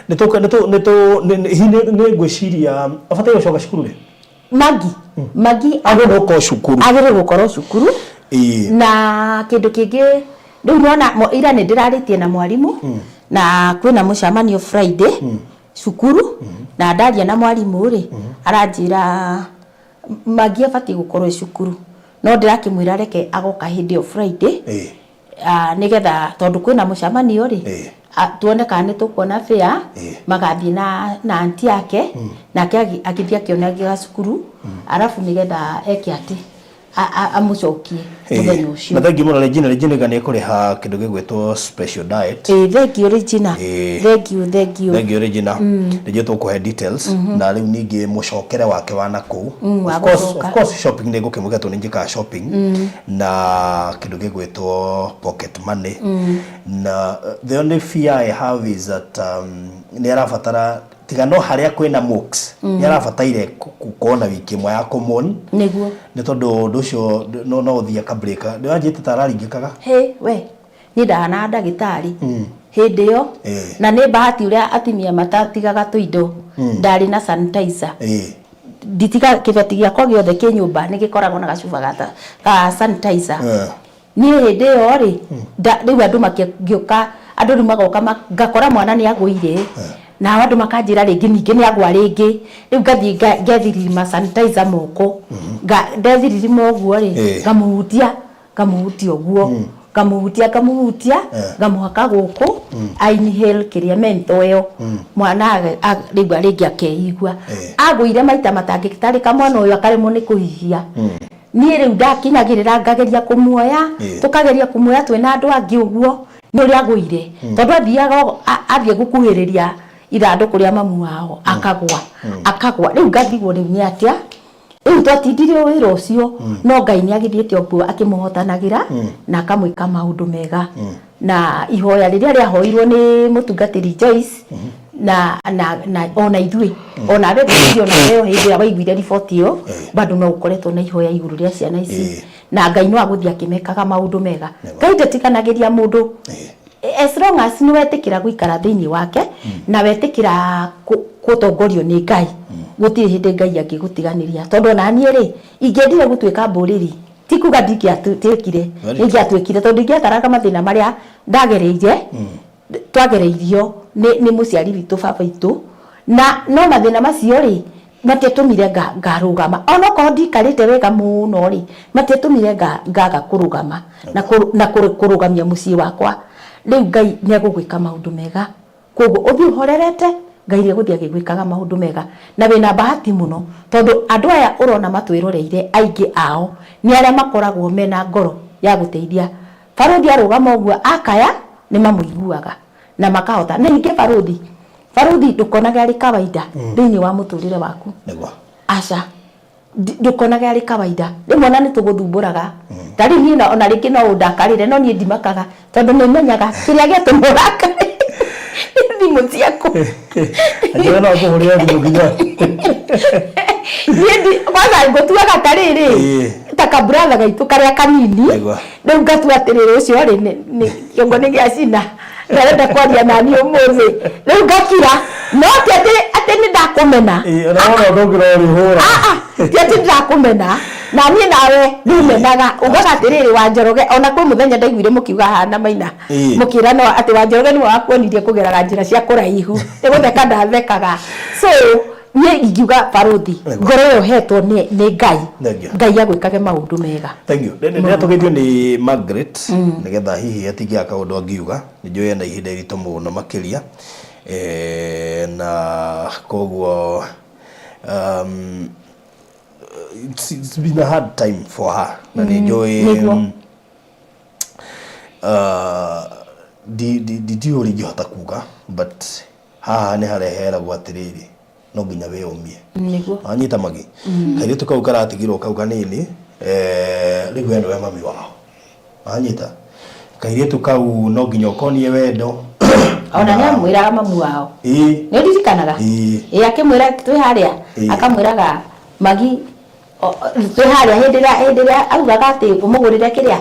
Nĩ tũ nĩ tũ nĩ tũ hihi nĩ ngwĩciria abataire gũcoka cukuru rĩ? Magi Agĩrĩirwo gũkorwo cukuru. Agĩrĩirwo gũkorwo cukuru. Na kĩndũ kĩngĩ rĩu nĩwona ira nĩ ndĩrarĩtie na mwarimũ, na kwĩna mũcemanio Friday cukuru, na ndaria na mwarimũ rĩ, aranjĩra Magi abatiĩ gũkorwo e cukuru, no ndĩrakĩmwĩra reke agoka hĩndĩ ĩyo Friday, nĩgetha tondũ kwĩna mũcemanio rĩ, tuone kana nĩ tũkuona fare magathiĩ na anti yake, nake agĩthiĩ akĩonagia cukuru, arabu nĩgetha eke atĩ amũcokie mũthenya ũcio. Na thengiũ mũno Regina. Regina nĩ ekũrĩha kĩndũ gĩgwĩtwo special diet. Ĩĩ, thank you Regina. Thank you, thank you. Thank you Regina. Regina tũkũhe details, na rĩu ningĩ mũcokere wake wa nakũu. Wa Of course, gũcoka. of course shopping nĩ ngũkĩmwĩka tondũ nĩ njĩkaga shopping na kĩndũ gĩgwĩtwo pocket money, na the only fear I have is that nĩ arabatara, tiga no harĩa kwĩna mocks, nĩ arabataire gũkorwo na wiki ĩmwe ya kũmon, nĩ tondũ ũndũ ũcio no ũthiĩ akabreaka. Ndĩranjĩte ta araringĩkaga. He we niĩ ndahanaga ndagĩtarĩ hĩndĩ ĩyo, na nĩ bahati ũrĩa atumia matatigaga tũindo, ndarĩ na sanitizer. Nditiga kĩbeti gĩakwa gĩothe kĩ nyũmba nĩ gĩkoragwo na gacuba ga sanitizer. Niĩ hĩndĩ ĩyo rĩ, rĩu andũ makĩũka, andũ rĩu magoka ngakora mwana nĩ agũire, nao andũ makanjĩra rĩngĩ ningĩ nĩ agwa rĩngĩ. Rĩu ngathiĩ ngethirima sanitizer moko. Ndethiririma ũguo rĩ, ngamuhutia ũguo. Ngamuhutia, ngamuhutia, ngamuhaka gũkũ, I inhale kĩrĩa mento ĩyo, mwana rĩu rĩngĩ akeigua. Agũire maita matangĩtarĩka, mwana ũyũ akaremwo nĩ kũhihia. Niĩ rĩu ndakinyagĩrĩra, ngageria kũmuoya, tũkageria kũmuoya twĩna andũ angĩ ũguo, nĩ ũrĩa agũire, tondũ athiaga athiĩ gũkuhĩrĩria ithandũkũ rĩa mamu wao, akagwa, akagwa. Rĩu ngatigwo rĩu nĩ atĩa? Rĩu twatindire wĩra ũcio, no Ngai nĩ agĩthiĩte ũguo akĩmũhotanagĩra na akamwĩka maũndũ mega, na ihoya rĩrĩa rĩahoirwo nĩ mũtungatĩri Joyce na ona ithuĩ, ona we ngwĩciria ona we hĩndĩ ĩrĩa waiguire riboti ĩyo, bado no ũkoretwo na ihoya igũrũ rĩa ciana ici, na Ngai no agũthiĩ akĩmekaga maũndũ mega. Ngai ndatiganagĩria mũndũ as long as nĩ wetĩkĩra gũikara thĩinĩ wake na wetĩkĩra gũtongorio nĩ Ngai. Gũtirĩ hĩndĩ Ngai angĩgũtiganĩria, tondũ ona niĩ rĩ, ingĩendire gũtuĩka mbũrĩri, ti kuga ndingĩatuĩkire. Very true. Ingĩatuĩkire, tondũ ingĩataraga mathĩna marĩa ndagereire, twagereirio nĩ mũciari witũ, baba witũ, na no mathĩna macio rĩ, matiatũmire ngarũgama. Onokorwo ndikarĩte wega mũno rĩ, matiatũmire ngaga kũrũgama na kũrũgamia mũciĩ wakwa. Rĩu Ngai nĩ egũgwĩka maũndũ mega, koguo ũthiĩ ũhorerete. Ngai nĩ egũthiĩ agĩgwĩkaga maũndũ mega, na wĩna bahati mũno, tondũ andũ aya ũrona matwĩroreire, aingĩ ao nĩ arĩa makoragwo mena ngoro ya gũteithia. Barũthi arũgama ũguo akaya, nĩ mamũiguaga na makahota. Na ningĩ barũthi ndũkonage arĩ kawaida thĩinĩ wa mũtũrĩre waku. Aca, ndũkonage arĩ kawaida. Rĩmwe ona nĩ tũgũthumbũraga, ta rĩu niĩ ona rĩngĩ no ũndakarĩre, no niĩ ndimakaga, tondũ nĩ menyaga kĩrĩa gĩatũma ũrakare nĩ thimũ ciaku. Anjĩra no ngũhũrĩre thimũ nginya. Niĩ kwanza ngũtuaga ta rĩrĩ, ta kaburatha gaitũ karĩa kanini. Rĩu ngatua atĩrĩrĩ, ũcio rĩ, nĩ kĩongo nĩ gĩa cina, ndarenda kwaria nani ũmũthĩ. Rĩu ngakira, no ti atĩ nĩ ndakũmena. Ona wona ũndũ ũngĩ no ũrĩhũra. Ah, ah, ti atĩ ndĩrakũmena, na niĩ nawe nĩumenaga, ugaga atĩrĩrĩ, Wanjoroge. Ona kwĩ mũthenya ndaiguire mũkiuga haha na Maina, mũkĩra no atĩ Wanjoroge nĩwe wakuonirie kũgeraga njĩra cia kũraihu. Nĩ gũtheka ndathekaga. So niĩ ingiuga barũthi, ngoro ĩyo ũhetwo nĩ Ngai. Thank you. Ngai agwĩkage maũndũ mega. Thank you. Ndĩratũgĩtio nĩ Margaret, nĩgetha hihi atingĩaga kaũndũ angiuga. Nĩ njũĩ ena ihinda iritũ mũno makĩria. Na koguo it's been a hard time for her. Na nĩ njũĩ ndiũĩ ũrĩa ingĩhota kuga, but haha nĩ harĩa heragwo atĩrĩrĩ, no nginya wĩyũmie. Wanyita magi, kairĩtu kau karatigirwo kau kanini, rĩu we nĩwe mami wao. Wanyita, kairĩtu kau no nginya ũkonie wendo. Ona nĩ amwĩraga mamu wao. Nĩ ũririkanaga? Ĩĩ. Ĩ, akĩmwĩra twĩ harĩa, akamwĩraga magi twĩ harĩa hĩndĩ ĩrĩa augaga atĩ ũmũgũrĩre kĩrĩa,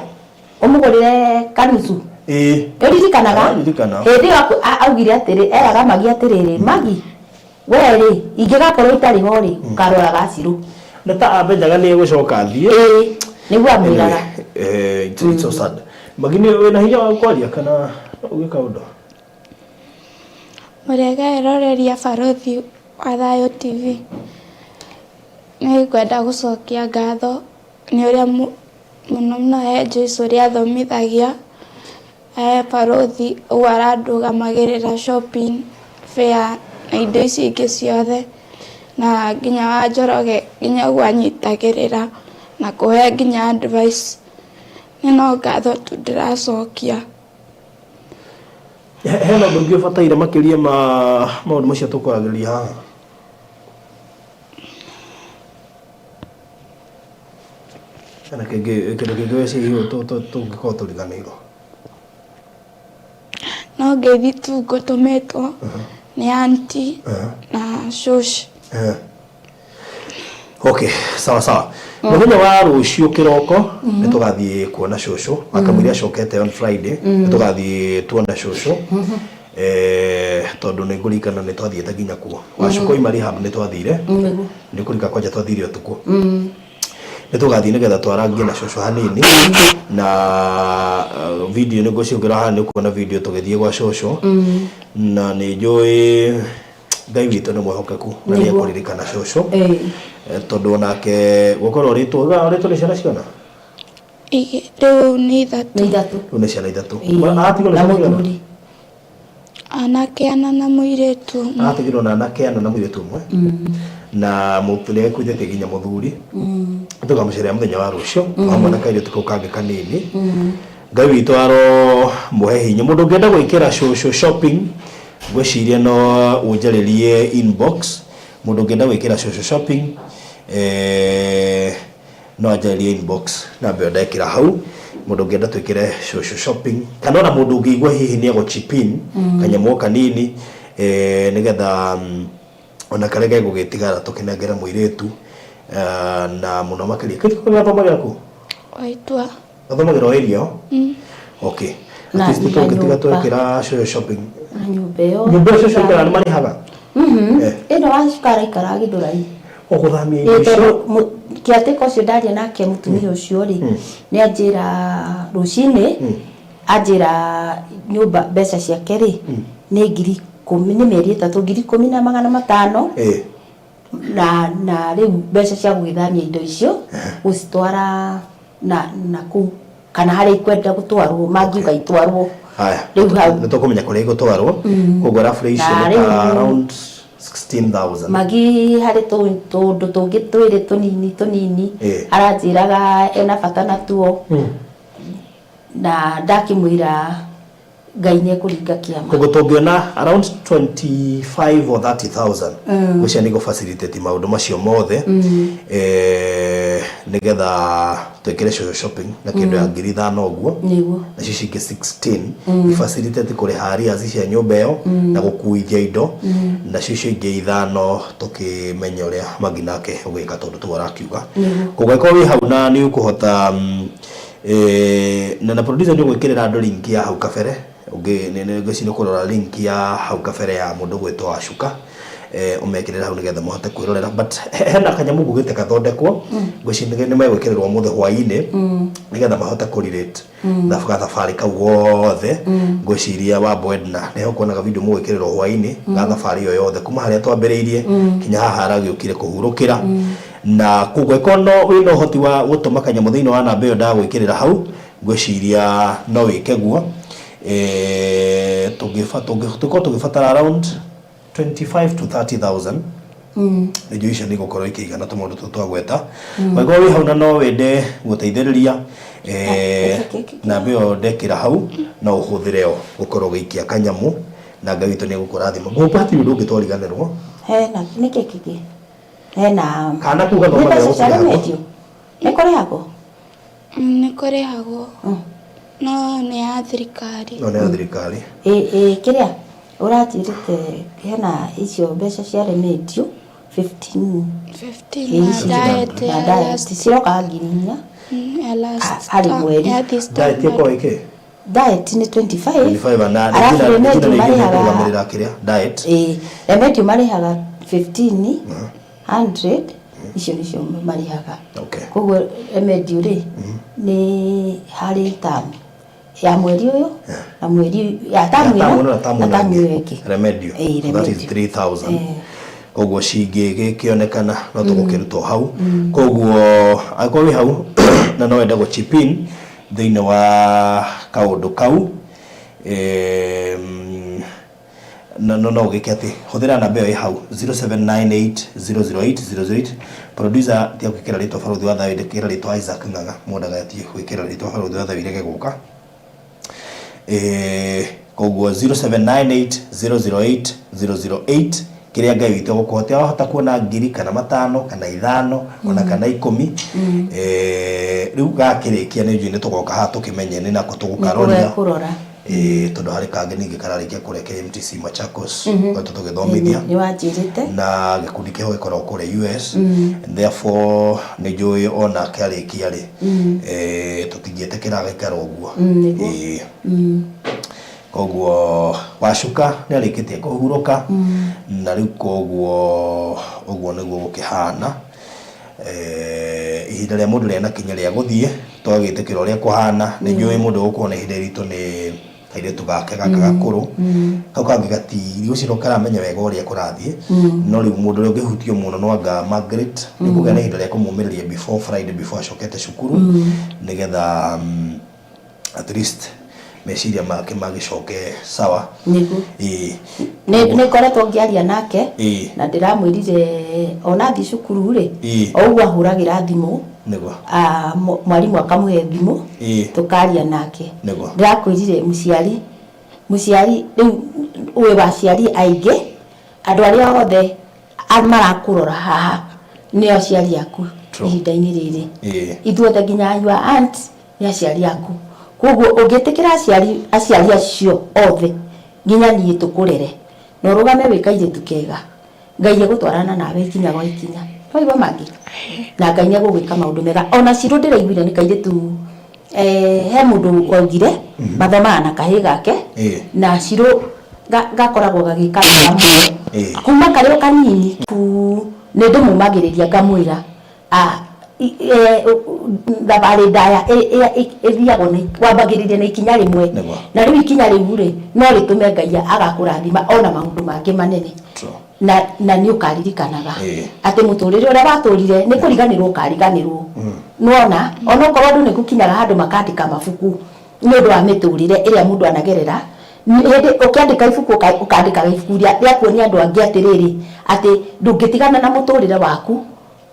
ũmũgũrĩre kanusu. Nĩ ũririkanaga? Ndirikana. Hĩndĩ ĩyo augire atĩrĩ, eraga Magi atĩrĩrĩ, Magi, we rĩ, ingĩgakorwo itarĩ ho rĩ, ũkaroraga Cirũ. Nĩ ta amenyaga nĩ egũcoka athiĩ. Ĩĩ, nĩguo amwĩraga. Anyway, it's so sad. Magi, nĩ wĩna hinya wa kwaria kana ũgĩka ũndũ? Mũrĩega eroreria Barũthi wa Thayũ TV. Nĩ ngwenda gũcokia ngatho nĩ ũrĩa mũno mũno he Joyce ũrĩa athomithagia, he barũthi ũguo arandũgamagĩrĩra shopping, fare na indo ici ingĩ ciothe, na nginya wa Njoroge nginya ũguo anyitagĩrĩra na kũhe nginya advice. Niĩ no ngatho tu ndĩracokia. Hena ũndũ ũngĩ ũbataire makĩria ma maũndũ macio tũkwaragĩrĩria haha? Hena kĩndũ kĩngĩ weciria tũngĩkorwo tũriganĩirwo? No ngeithi tu ngũtũmĩtwo nĩ auntie na shosho. Okay, sawa sawa. Mũthenya wa rũciũ kĩroko nĩ tũgathiĩ kuona cũcũ akamwĩra acokete on Friday. Nĩ tũgathiĩ tuone cũcũ, tondũ nĩ ngũririkana nĩ twathiĩte nginya kuo wacũka oima rehab. Nĩ twathire, nĩ kũrika kwanja twathire ũtukũ. Nĩ tũgathiĩ nĩgetha twarangie na cũcũ hanini, na video nĩ ngũciũkĩra haha, nĩ ũkuona video tũgĩthiĩ gwa cũcũ. Na nĩ njũĩ Ngai witũ nĩ mwĩhokeku na nĩ ekũririkana cũcũ, tondũ onake gũkorwo ũrĩtwo nĩ ciana cigana? Igĩ rĩu nĩ ithatũ. Nĩ ithatũ. Rĩu nĩ ciana ithatũ. Ĩĩ. Atigwo Na na ciana mũthuri. Anake ana na mũirĩtu ũmwe. Atigirwo na anake ana na mũirĩtu ũmwe. Na nĩ akuithĩtie nginya mũthuri. Tũkamũcerera mũthenya wa rũciũ hamwe na kairĩtu kau kangĩ kanini. Ngai witũ aro mũhe hinya. Mũndũ ũngĩenda gwĩkĩra cũcũ shopping ngwĩciria no ũnjarĩrie inbox. Mũndũ ũngĩenda gwĩkĩra cũcũ shopping no anjarĩrie inbox namba ĩyo ndekĩra hau. Mũndũ ũngĩenda twĩkĩre cũcũ shopping kana ona mũndũ ũngĩigua hihi nĩ egũ chip in kanyamũ o kanini nĩgetha ona karĩa gegũgĩtigara tũkĩnengere mũirĩtu na mũno makĩria. Kairĩtu kau gathomagĩra kũ? Waitua. Gathomagĩra o area ĩyo? Okay. Na At least tũngĩtiga nyũmba. twekĩra cũcũ shopping. Na nyũmba ĩyo. Nyũmba ĩyo cũcũ aikaraga nĩ marĩhaga? Ĩno wacuka araikara Gĩthũrai. Ũgũthamia indo Ĩĩ icio? tondũ kĩatĩka ũcio ndaria nake mũtumia ũcio rĩ, nĩ anjĩra rũcinĩ, anjĩra nyũmba mbeca ciake rĩ, nĩ 10,000, nĩ mĩeri 3, 10,500. Na rĩu mbeca cia gũgĩthamia indo icio, gũcitwara na kũu, kana harĩa ikwenda gũtwarwo, mangiuga itwarwo. Haya, Rĩu hau. nĩ tũkũmenya kũrĩa igũtwarwo. Koguo rabu icio Na nĩ ta rĩu around 16,000. Magi harĩ tũndũ tũngĩ twĩrĩ tũnini tũnini aranjĩraga ena bata natuo. Na ndakĩmwĩra Ngai nĩ ekũringa kĩama. Koguo tũngĩona around 25 or 30,000 ngwĩciria nĩ igũ facilitate maũndũ macio mothe nĩgetha twĩkĩre cũcũ shopping na kĩndũ ya 5,000 ũguo. Nĩguo. Nacio icio ingĩ 16 i-facilitate kũrĩha arrears cia nyũmba ĩyo na gũkuithia indo. Nacio icio ingĩ 5 tũkĩmenya ũrĩa Magi nake ũgwĩka tondũ tiguo arakiuga. Koguo angĩkorwo wĩ hau na nĩ ũkũhota na producer nĩ ũgwĩkĩrĩra andũ link ya hau kabere. Ngwĩciria ũkũrora link ya hau kabere ya mũndũ ũgwĩtwo Wacuka. Ũmekĩrĩre hau nĩgetha mahote kwĩrorera. But hena kanyamũ ngugĩte gathondekwo. Ngwĩciria nĩ megwĩkĩrĩrwo ũmũthĩ hwaĩ-inĩ nĩgetha mahote kũ-relate gathabarĩ kau gothe. Ngwĩciria Wambo Edna nĩho ũkuonaga video mũgwĩkĩrĩrwo hwaĩ-inĩ ga thabarĩ ĩyo yothe kuma harĩa twambĩrĩirie kinya haha aragĩũkire kũhurũkĩra. Na koguo angĩkorwo no wĩna ũhoti wa gũtũma kanyamũ thĩinĩ wa namba ĩyo ndagwĩkĩrĩra hau, ngwĩciria no wĩke guo. Tũngĩkorwo tũgĩbatara around 25 to 30,000. Indo icio nĩ igũkorwo ikĩigana tũmaũndũ tũtũ twagweta. Angĩkorwo wĩ hau na no wende gũteithĩrĩria namba ĩyo ndekĩra hau no ũhũthĩre yo gũkorwo ũgĩikia kanyamũ na Ngai witũ nĩ egũkũrathima. Ngũmba hatirĩ ũndũ ũngĩ twariganĩrwo. Hena nĩkĩ kĩngĩ? Hena Kana kau gathomagĩra Nĩ mbeca cia gũkĩrĩhagwo? remedial? Nĩ kũrĩhagwo? Nĩ kũrĩhagwo. No nĩ ya thirikari. No nĩ ya thirikari. Ĩ kĩrĩa ũranjĩrĩte hena icio mbeca cia remedial 15. 15 na diet Na ya diet last. cirokaga 4,000. Ya last Harĩ term, mweri. ya this term. Diet ĩkoragwo ĩkĩ? Diet nĩ 25. 25 na Arabu Regina remedial nĩ marĩhaga kũrũgamĩrĩra kĩrĩa diet. Ĩ, remedial marĩhaga 15 100 icio nĩcio marĩhaga. Koguo remedial rĩ nĩ harĩ term ya mweri ũyũ na mweri ya tamu Ya ĩno tamu ĩno na tamu na ĩno tamu ĩngĩ. ĩyo ĩngĩ. Remedial. Ĩ, So that is remedial. 3,000. Koguo cingĩgĩkĩonekana no tũgũkĩruta o hau. Koguo angĩkorwo wĩ hau na no wende gũ chip in thĩinĩ wa kaũndũ kau no no ũgĩke atĩ hũthĩra namba ĩyo ĩ hau 0798008008. Producer tiga gwĩkĩra rĩtwa Barũthi wa Thayũ, ndĩkĩra rĩtwa Isaac Ng'ang'a, mũndũ ndagatige gwĩkĩra rĩtwa Barũthi wa Thayũ irege gũka. Koguo 0798008008 kĩrĩa Ngai witũ egũkũhotia wahota kuona 1,000 kana 5 kana 5 ona kana 10. Rĩu gakĩrĩkia nĩ njũĩ nĩ tũgoka haha tũkĩmenye nĩ nako tũgũkaroria. Kũrora. Tondũ harĩ kangĩ ningĩ kararĩkia kũrĩa KMTC Machakos gwetwo tũgĩthomithia. Nĩ wanjĩrĩte. Na gĩkundi kĩho gĩkoragwo kũrĩa US. And therefore nĩ njũĩ onake arĩkia rĩ tũtingĩtĩkĩra agaikara ũguo. Nĩguo. Koguo Wacuka nĩ arĩkĩtie kũhurũka na rĩu koguo ũguo nĩguo gũkĩhana. Ihinda rĩa mũndũ rĩanakinya rĩa gũthiĩ tũgagĩtĩkĩra ũrĩa kũhana. Nĩ njũĩ mũndũ ũgũkorwo na ihinda iritũ nĩ Kairĩtu gake gaka gakũrũ, kau kangĩ gatiri ũcio no karamenya wega ũrĩa kũrathiĩ. No rĩu mũndũ ũrĩa ũngĩhutio mũno no anga Margaret. Nĩ kũgĩa na ihinda rĩa kũmũmĩrĩria before Friday, before acokete cukuru, nĩgetha at least meciria make magĩcoke sawa. Nĩguo. Ĩĩ. Nĩ ngoretwo ngĩaria nake na ndĩramwĩrire ona athiĩ cukuru rĩ, o ũguo ahũragĩra thimũ, mwarimũ akamũhe thimũ, tũkaria nake. Ndĩrakwĩrire mũciari, mũciari rĩu wĩ wa aciari aingĩ, andũ arĩa othe marakũrora haha nĩo aciari aku ihinda-inĩ rĩrĩ. Ithuothe nginya your aunt nĩ aciari aku. Koguo ũngĩtĩkĩra aciari, aciari acio othe nginya niĩ tũkũrere na ũrũgame wĩ kairĩtu kega, Ngai egũtwarana nawe ikinya gwa ikinya. Waigua mangĩ? Na Ngai nĩ egũgwĩka maũndũ mega. Ona Shiro ndĩraiguire nĩ kairĩtu, he mũndũ waugire mathomaga na kahĩĩ gake, na Shiro gakoragwo gagĩka wega mũno kuma karĩ o kanini. Nĩ ndĩmũmagĩrĩria ngamwĩra thabarĩ ndaya ĩthiagwo na, wambagĩrĩria na ikinya rĩmwe, na rĩu ikinya rĩu rĩ, no rĩtũme Ngai agakũrathima ona maũndũ mangĩ manene. Na nĩ ũkaririkanaga atĩ mũtũrĩre ũrĩa watũrire nĩ kũriganĩrwo ũkariganĩrwo. Nĩwona onokorwo andũ nĩ gũkinyaga handũ makandĩka mabuku nĩ ũndũ wa mĩtũrĩre ĩrĩa mũndũ anagerera, hĩndĩ ũkĩandĩka ibuku ũkandĩkaga ibuku rĩa kuonia andũ angĩ atĩrĩrĩ, atĩ ndũngĩtigana na mũtũrĩre waku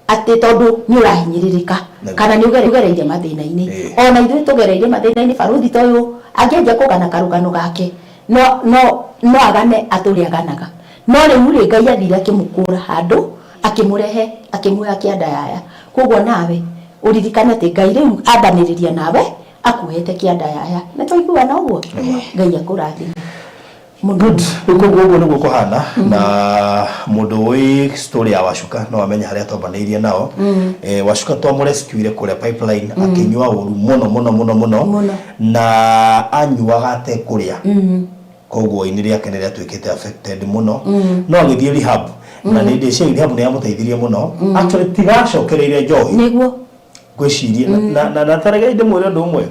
atĩ tondũ nĩ ũrahinyĩrĩrĩka kana nĩ ũgereire mathĩna-inĩ. Ona ithuĩ tũgereire mathĩna-inĩ, barũthi ta ũyũ angĩanjia kũgana karũgano gake, no no no agane atũre aganaga. No rĩu rĩ, Ngai athire akĩmũkũra handũ, akĩmũrehe, akĩmuoya kĩanda yaya. Koguo nawe ũririkane atĩ Ngai rĩu ambanĩrĩria nawe akuoete kĩanda yaya. Nĩ twaiguana ũguo? Ngai akũrathime mũno. Good. Rĩu koguo ũguo nĩguo kũhana, na mũndũ ũĩ story ya Wacuka no amenye harĩa twambanĩirie nao. Wacuka twamũrescuire kũrĩa Pipeline akĩnyua ũru mũno mũno mũno mũno. Mũno. Na anyuaga atekũrĩa. Koguo ini rĩake nĩ rĩatuĩkĩte affected mũno. No agĩthiĩ rehab, na nĩ ndĩciria rehab nĩ yamũteithirie mũno. Actually tigacokereire njohi. Nĩguo. Ngwĩciria na tareke ndĩmwĩre ũndũ ũmwe.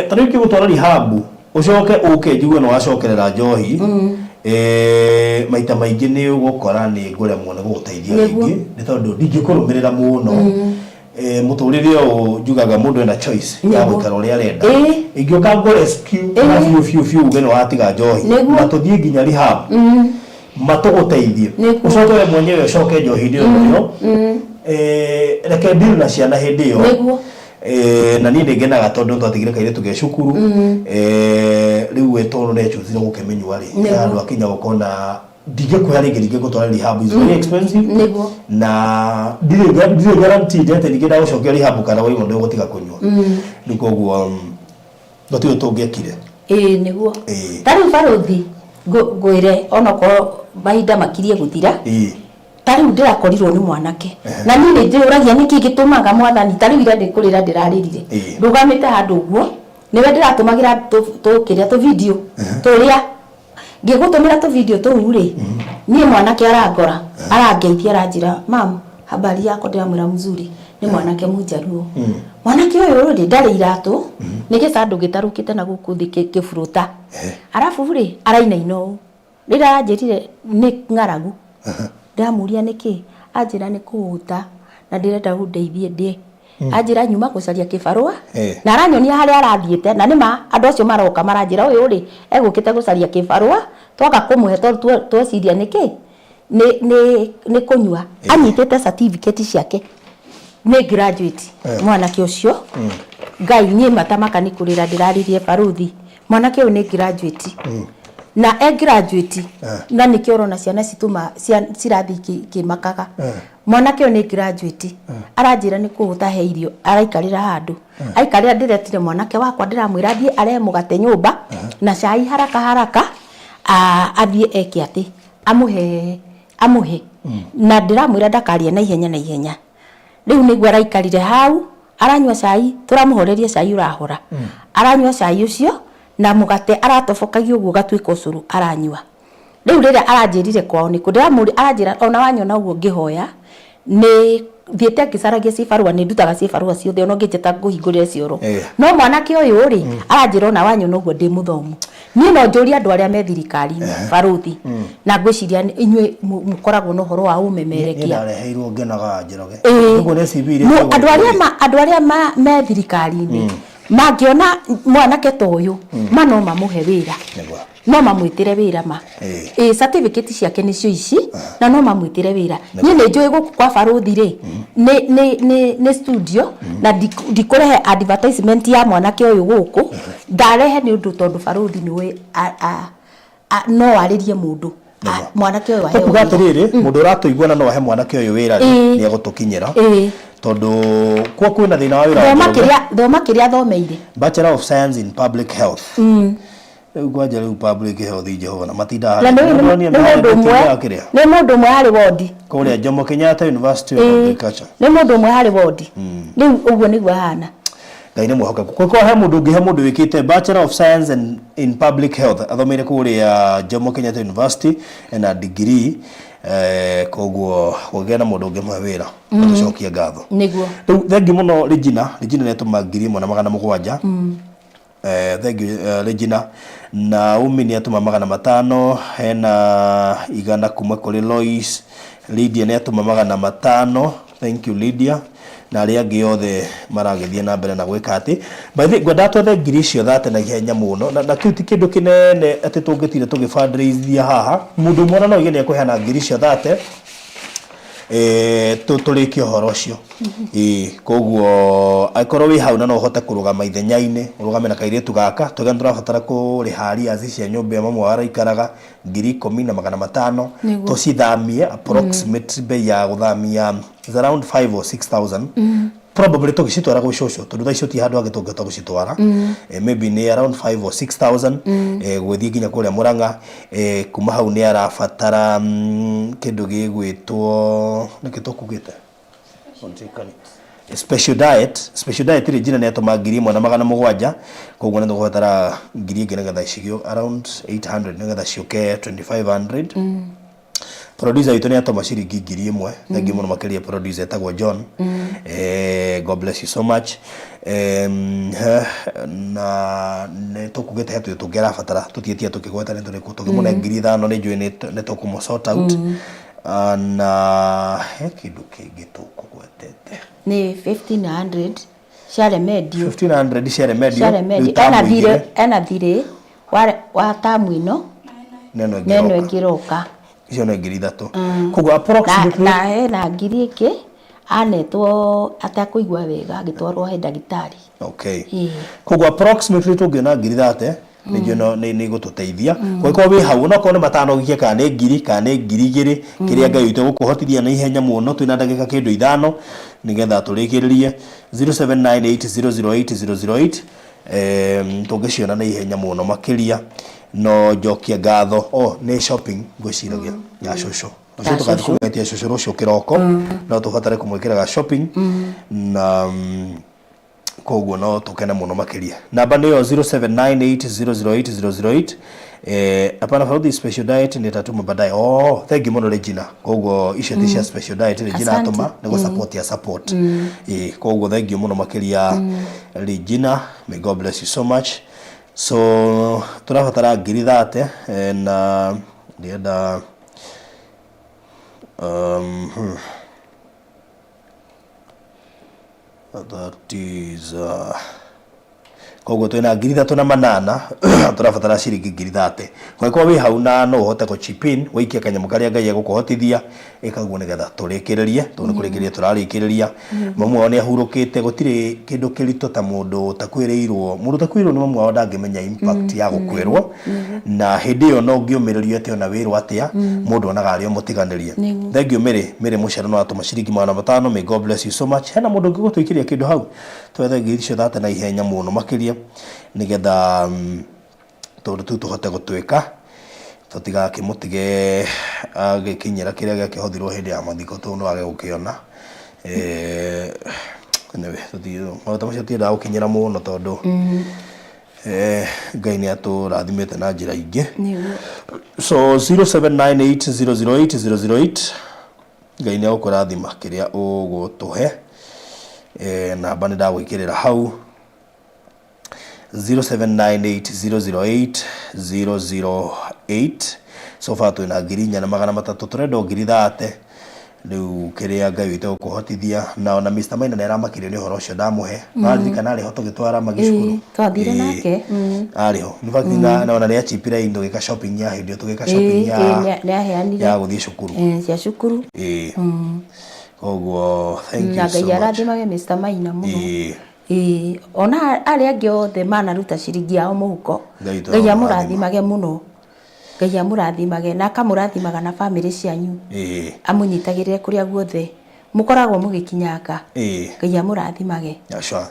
Ta rĩu ingĩgũtwara rehab ũcoke ũke njigue nĩ wacokerera njohi, maita maingĩ nĩ ũgũkora nĩ ngũremwo nĩ gũgũteithia rĩngĩ, nĩ tondũ ndingĩkũrũmĩrĩra mũno. Mũtũrĩre ũyũ njugaga mũndũ ena choice ya gũikara ũrĩa arenda. Ingĩũka ngũ rescue na biũ biũ biũ uge nĩ watiga njohi, na tũthiĩ nginya rehab matũgũteithie, ũcoke we mwenyewe ũcoke njohi-inĩ ĩyo ĩyo, reke deal na ciana hĩndĩ ĩyo. Na niĩ nĩ ngenaga tondũ twatigire kairĩtu ge cukuru. Rĩu we tondũ nĩ echuzire gũkĩmĩnyua rĩ, he handũ akinya ũkona ndingĩkuoya rĩngĩ, ndingĩgũtwara rehab, is very expensive. Na ndirĩ guaranteed atĩ ningĩ ndagũcokia rehab kana waigua ndũgũtiga kũnyua. Rĩu koguo gũtirĩ ũndũ tũngĩekire. Ĩĩ nĩguo. Ta rĩu barũthi, ngwĩre onokorwo mahinda makirie gũthira, ta rĩu ndĩrakorirwo nĩ mwanake, na niĩ nĩ ndĩyũragia nĩkĩ gĩtũmaga mwathani, ta rĩu ira nĩ kũrĩra ndĩrarĩrire ndũgamĩte handũ ũguo, nĩwe ndĩratũmagĩra tũkĩrĩa tũ video tũrĩa ngĩgũtũmĩra tũ video tũu rĩ, niĩ mwanake arangora, arangeithia, aranjĩra, "Mam, habari yako?" Ndĩramwĩra, "Mzuri." Nĩ mwanake mũnjaruo. Mwanake ũyũ rĩ, ndarĩ iratũ, nĩ gĩcandũ gĩtarũkĩte na gũkũ thĩ kĩburuta, arabu rĩ, arainaina ũũ. Rĩrĩa aranjĩrire nĩ ng'aragu, ndĩramũria nĩkĩ, anjĩra nĩ kũhũta na ndĩrenda ũndeithie ndĩe. Anjĩra nyuma gũcaria kĩbarũa, na aranyonia harĩa arathiĩte, na nĩma andũ acio maroka maranjĩra ũyũ rĩ, egũkĩte gũcaria kĩbarũa, twaga kũmũhe tondũ tweciria nĩkĩ, nĩ kũnyua. Anyitĩte certificate ciake, nĩ graduate mwanake ũcio. Ngai niĩ matamaka nĩ kũrĩra ndĩrarĩrie barũthi. Mwanake ũyũ nĩ graduate, na e graduate, na nĩkĩo ũrona ciana citũ cirathiĩ ikĩmakaga. Mwanake ũyũ nĩ graduate, aranjĩra nĩ kũhũta he irio, araikarĩra handũ aikarĩra. Ndĩretire mwanake wakwa, ndĩramwĩra athiĩ arehe mũgate nyũmba na cai haraka haraka, athiĩ eke atĩ amũhe amũhe, na ndĩramwĩra ndakarie na ihenya na ihenya. Rĩu nĩguo araikarire hau aranyua cai, tũramũhoreria cai ũrahora, aranyua cai ũcio na mũgate aratobokagia ũguo ũgatuĩka ũcũrũ aranyua. Rĩu rĩrĩa aranjĩrire kwao nĩkũ, ndĩramũria, aranjĩra ona wanyona ũguo ngĩhoya nĩ Thiĩte ngĩcaragia cibarũa, nĩ ndutaga cibarũa ciothe, ona ũngĩnjĩta ngũhingũrĩre cioro. No mwanake ũyũ rĩ, aranjĩra ona wanyona ũguo ndĩ mũthomu. Niĩ no njũrie andũ arĩa me thirikari-inĩ, barũthi, na ngwĩciria inyuĩ mũkoragwo na ũhoro wa Niĩ ũmemerekia. Ndareheirwo ngenaga Njoroge. Ĩĩ. Ũguo nĩ CV iria Andũ arĩa andũ arĩa me thirikari-inĩ mangĩona mwanake ta ũyũ, ma no mamũhe wĩra. Nĩguo. No mamwĩtĩre wĩra ma. Ĩĩ, certificate ciake nĩcio ici, na no mamwĩtĩre wĩra. Niĩ nĩ njũĩ gũkũ kwa barũthi rĩ, nĩ studio, na ndikũrehe advertisement ya mwanake ũyũ gũkũ, ndarehe nĩ ũndũ tondũ barũthi nĩ ũĩ no arĩrie mũndũ. Mwanake ũyũ aheo Tũkuga wĩra. Atĩrĩrĩ, mũndũ ũratũigua na no ahe mwanake ũyũ wĩra rĩ, nĩ egũtũkinyĩra. Tondũ kwa kwĩna thĩna wa wĩra wa Thoma Njoroge. kĩrĩa, thoma kĩrĩa athomeire. Bachelor of Science in Public Health. Rĩu kwanja rĩu public health, Jehova, na matindaga Na nĩ Ndĩronire nĩ mũndũ ũmwe matindaga kĩrĩa nĩ mũndũ ũmwe harĩ wondi. Kũrĩa Jomo Kenyatta University of Agriculture. Nĩ mũndũ ũmwe harĩ wondi. Rĩu ũguo nĩguo ahana. Ngai nĩ mwĩhokeku. Kũngĩkorwo he mũndũ ũngĩhe mũndũ wĩkĩte Bachelor of Science in Public Health, athomeire kũrĩa Jomo Kenyatta University, ena degree, koguo kũngĩgĩa na mũndũ ũngĩmũhe wĩra, tũcokie ngatho. Rĩu thengiũ mũno Regina. Regina nĩ atũma 1700. Thank you, Regina. Naomi nĩ atũma 500, hena 100 kuma kũrĩ Lois. Lydia nĩ atũma 500. Thank you, Lydia. Na arĩa angĩ othe maragĩthiĩ na mbere na gwĩka atĩ. By the way, ngwendaga twethe ngiri icio 30 na ihenya mũno, na kĩu ti kĩndũ kĩnene atĩ tũngĩtinda tũgĩ fundraise haha. Mũndũ ũmwe ona no oige nĩ ekũheana ngiri icio 30, tũrĩkie ũhoro ũcio. Ĩĩ, koguo angĩkorwo wĩ hau na no ũhote kũrũgama ithenya-inĩ, ũrũgame na kairĩtu gaka, tuge nĩ tũrabatara kũrĩha arrears cia nyũmba ĩyo mamu wao araikaraga, 10,500. Tũcithamie, approximate bei ya gũthamia is around 5 or 6000, probably tũgĩcitwara gwĩ cũcũ, tondũ thaa icio ti handũ hangĩ tũngĩhota gũcitwara. Maybe nĩ around 5 or 6000 gwĩthiĩ nginya kũrĩa Mũrang'a. Kuma hau nĩ arabatara kĩndũ gĩgwĩtwo nĩkĩ tũkugĩte special diet. Special diet rĩ, Regina nĩ atũma 1700, koguo nĩ tũgũbatara ngiri ĩngĩ nĩgetha cigĩo around 800 nĩgetha ciũke 2500. Producer witũ nĩ atũma ciringi 1000. Thank you mũno makĩria, producer etagwo John. God bless you so much. Na nĩ tũkugĩte he tũndũ tũngĩ arabatara, tũtiĩtie tũkĩgweta nĩ tũrĩkũ. Tũngĩmũne 5000 nĩ njũĩ nĩ tũkũmũ sort out. Na he kĩndũ kĩngĩ tũkũgwetete. Nĩ 1500 cia remedial. 1500 cia remedial. Cia remedial. Rĩu tamu Ena thirĩ igĩrĩ. Ena thirĩ wa tamu ĩno na ĩno na ĩno ĩngĩ ĩngĩ ĩroka. Icio nĩ 3000, koguo approximately Na hena ngiri ĩngĩ anetwo atakũigua wega, agĩtwarwo he ndagĩtarĩ. Koguo approximately tũngĩona ngiri 30 nĩ njũĩ no nĩ igũtũteithia. Kũngĩkorwo wĩ hau, onokorwo nĩ matano ũgĩkie, kana nĩ ngiri, kana nĩ 2000, kĩrĩa Ngai witũ egũkũhotithia na ihenya mũno. Twĩna ndagĩka kĩndũ 5 nĩgetha tũrĩkĩrĩrie. 0798008008. Tũngĩciona na ihenya mũno makĩria, no njokie ngatho. Oh, nĩ shopping ngwĩciragia ya cũcũ. Rũciũ Ya tũgathiĩ cũcũ. kũgetia cũcũ rũciũ kĩroko, no tũbatare kũmwĩkĩra ga shopping, na koguo no tũkene mũno makĩria. Namba nĩyo 0798008008. Hapana Faudhi, special diet nitatuma baadaye. Oh, thank you mũno, Regina. Koguo icio ti cia special diet Regina Asante. atũma nĩ gũ support ya support. Koguo thank you mũno makĩria, Regina. May God bless you so much. So tũrabatara ngiri 30, na ndĩrenda that is koguo twĩna 3800, tũrabatara ciringi ngiri 30. Kũngĩkorwo wĩ hau na no ũhote kũ chip in, wĩikie kanyamũ karĩa Ngai egũkũhotithia, ĩka ũguo nĩgetha tũrĩkĩrĩrie, tondũ nĩ kũrĩkĩrĩria tũrarĩkĩrĩria. Mamu wao nĩ ahurũkĩte. Gũtirĩ kĩndũ kĩritũ ta mũndũ ũtakuĩrĩirwo. Mũndũ ũtakuĩrĩirwo nĩ mamu wao ndangĩmenya impact ya gũkuĩrwo, na hĩndĩ ĩyo no ũngĩũmĩrĩrio atĩa, ona wĩrwo atĩa, mũndũ onaga arĩ o mũtiganĩrie. Thank you, Mary. Mary Mũcero no atũma ciringi 500. May God bless you so much. Hena mũndũ ũngĩ gũtũikĩria kĩndũ hau, twethe ngiri icio 30 na ihenya mũno makĩria, nĩgetha tũndũ tũu tũhote gũtuĩka, tũtigakĩmũtige agĩkinyĩra kĩrĩa gĩakĩhothirwo hĩndĩ ya mathiko, tondũ no age gũkĩona. Anyway, maũndũ ta macio tũtiendaga gũkinyĩra mũno, tondũ Ngai nĩ atũrathimĩte na njĩra ingĩ. So 0798008008. Ngai nĩ egũkũrathima kĩrĩa ũgũtũhe. Namba nĩ ndagwĩkĩrĩra hau 0798008008. So far twĩna 4,300, tũrenda o 30,000. Rĩu kĩrĩa Ngai witũ egũkũhotithia. Na ona Mr. Maina nĩ aramakirio nĩ ũhoro ũcio ndamũhe. Aririkana arĩ ho tũgĩtwara Magi cukuru. Twathire nake. Arĩ ho in fact, na ona nĩ achipire indo tũgĩka shopping ya hĩndĩ ĩyo, tũgĩka shopping ya Nĩ aheanire ya gũthiĩ cukuru. Cia cukuru. Ĩĩ, koguo thank Na you so Ngai much. arathimage Mr. Maina mũno. Ĩĩ. Ĩĩ, ona arĩa angĩ othe manaruta ciringi yao mũhuko, Ngai witũ Ngai aromũrathima. amũrathimage mũno. Ngai amũrathimage na akamũrathimaga na bamĩrĩ cianyu. Amũnyitagĩrĩre kũrĩa guothe mũkoragwo mũgĩkinyanga. Ngai amũrathimage. Yeah, sure.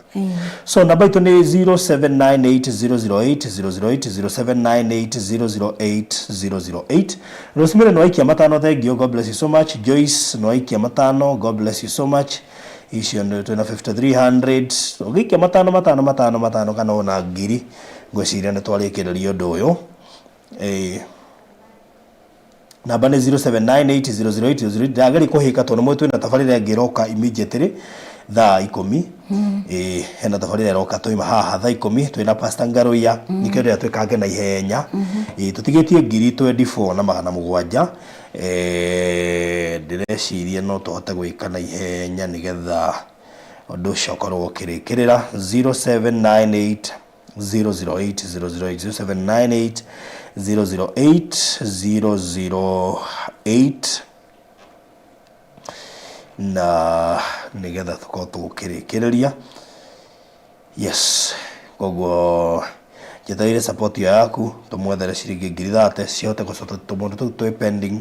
So namba itũ nĩ 0798008008, 0798008008. Rosemary nĩwaikia 5, thank you, God bless you so much. Joyce nĩwaikia 5, God bless you so much. Icio nĩ twĩna 5300. Ũngĩikia 5 5 5 5 kana ona 1,000, ngwĩciria nĩ twarĩkĩrĩria ũndũ ũyũ. Ĩĩ, namba nĩ 0798008008. Ndĩrageria kũhĩka tondũ nĩ twĩna tabarĩra ĩngĩ ĩroka immediately thaa 10. Ĩĩ, hena tabarĩra ĩroka twaima haha thaa 10, twĩna Pastor Ngaruiya. Nĩkĩo ndĩrenda twĩkange na ihenya. Ĩĩ, tũtigĩtie 24,700. Ndĩreciria no tũhote gwĩka na ihenya nĩgetha ũndũ ũcio ũkorwo ũkĩrĩkĩrĩra. 0798 008 008, 0798 008 008, na nĩgetha tũkorwo tũgũkĩrĩkĩrĩria. Yes, koguo njetereire support ĩyo yaku, tũmwethere ciringi 30,000 cihote gũcoka tũmaũndũ tũu twĩ pending,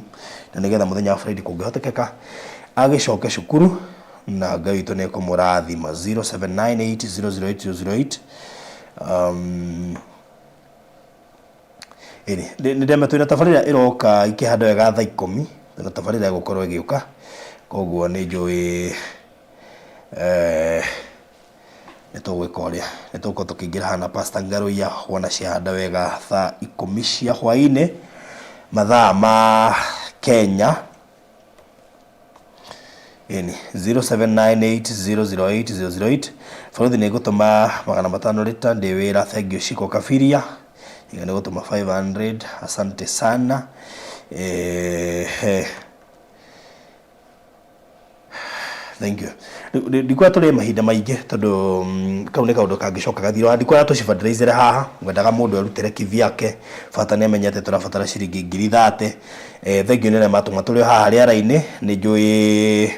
na nĩgetha mũthenya wa Friday kũngĩhotekeka agĩcoke cukuru, na Ngai witũ nĩ ekũmũrathima. 0798 008 008. Ĩni nĩ ndeme twĩna tabarĩra ĩroka ikĩhanda wega thaa 10, twĩna tabarĩra ĩgũkorwo ĩgĩũka, koguo nĩ njũĩ nĩ tũgwĩka ũrĩa nĩ tũgũkorwo tũkĩingĩra haha na Pastor Ngaruiya wona ciahanda wega thaa 10 cia hwaĩ-inĩ mathaa ma Kenya. Ĩni 0798008008. Borithi nĩ ngũtũma 500 rĩta ndĩ wĩra. Thank you. Shiko Kabiria iga nĩ gũtũma 500, asante sana. Thank you. Ndikuoya tũrĩe mahinda maingĩ tondũ kau nĩ kaũndũ kangĩcoka gathira. Ndikuoya tũcifundraisere haha, ngwendaga mũndũ erutĩre kivyake, bata nĩ amenye atĩ tũrabatara ciringi 30,000. Thank you nĩ arĩa matũma tũrĩ o haha rĩera-inĩ, nĩ njũĩ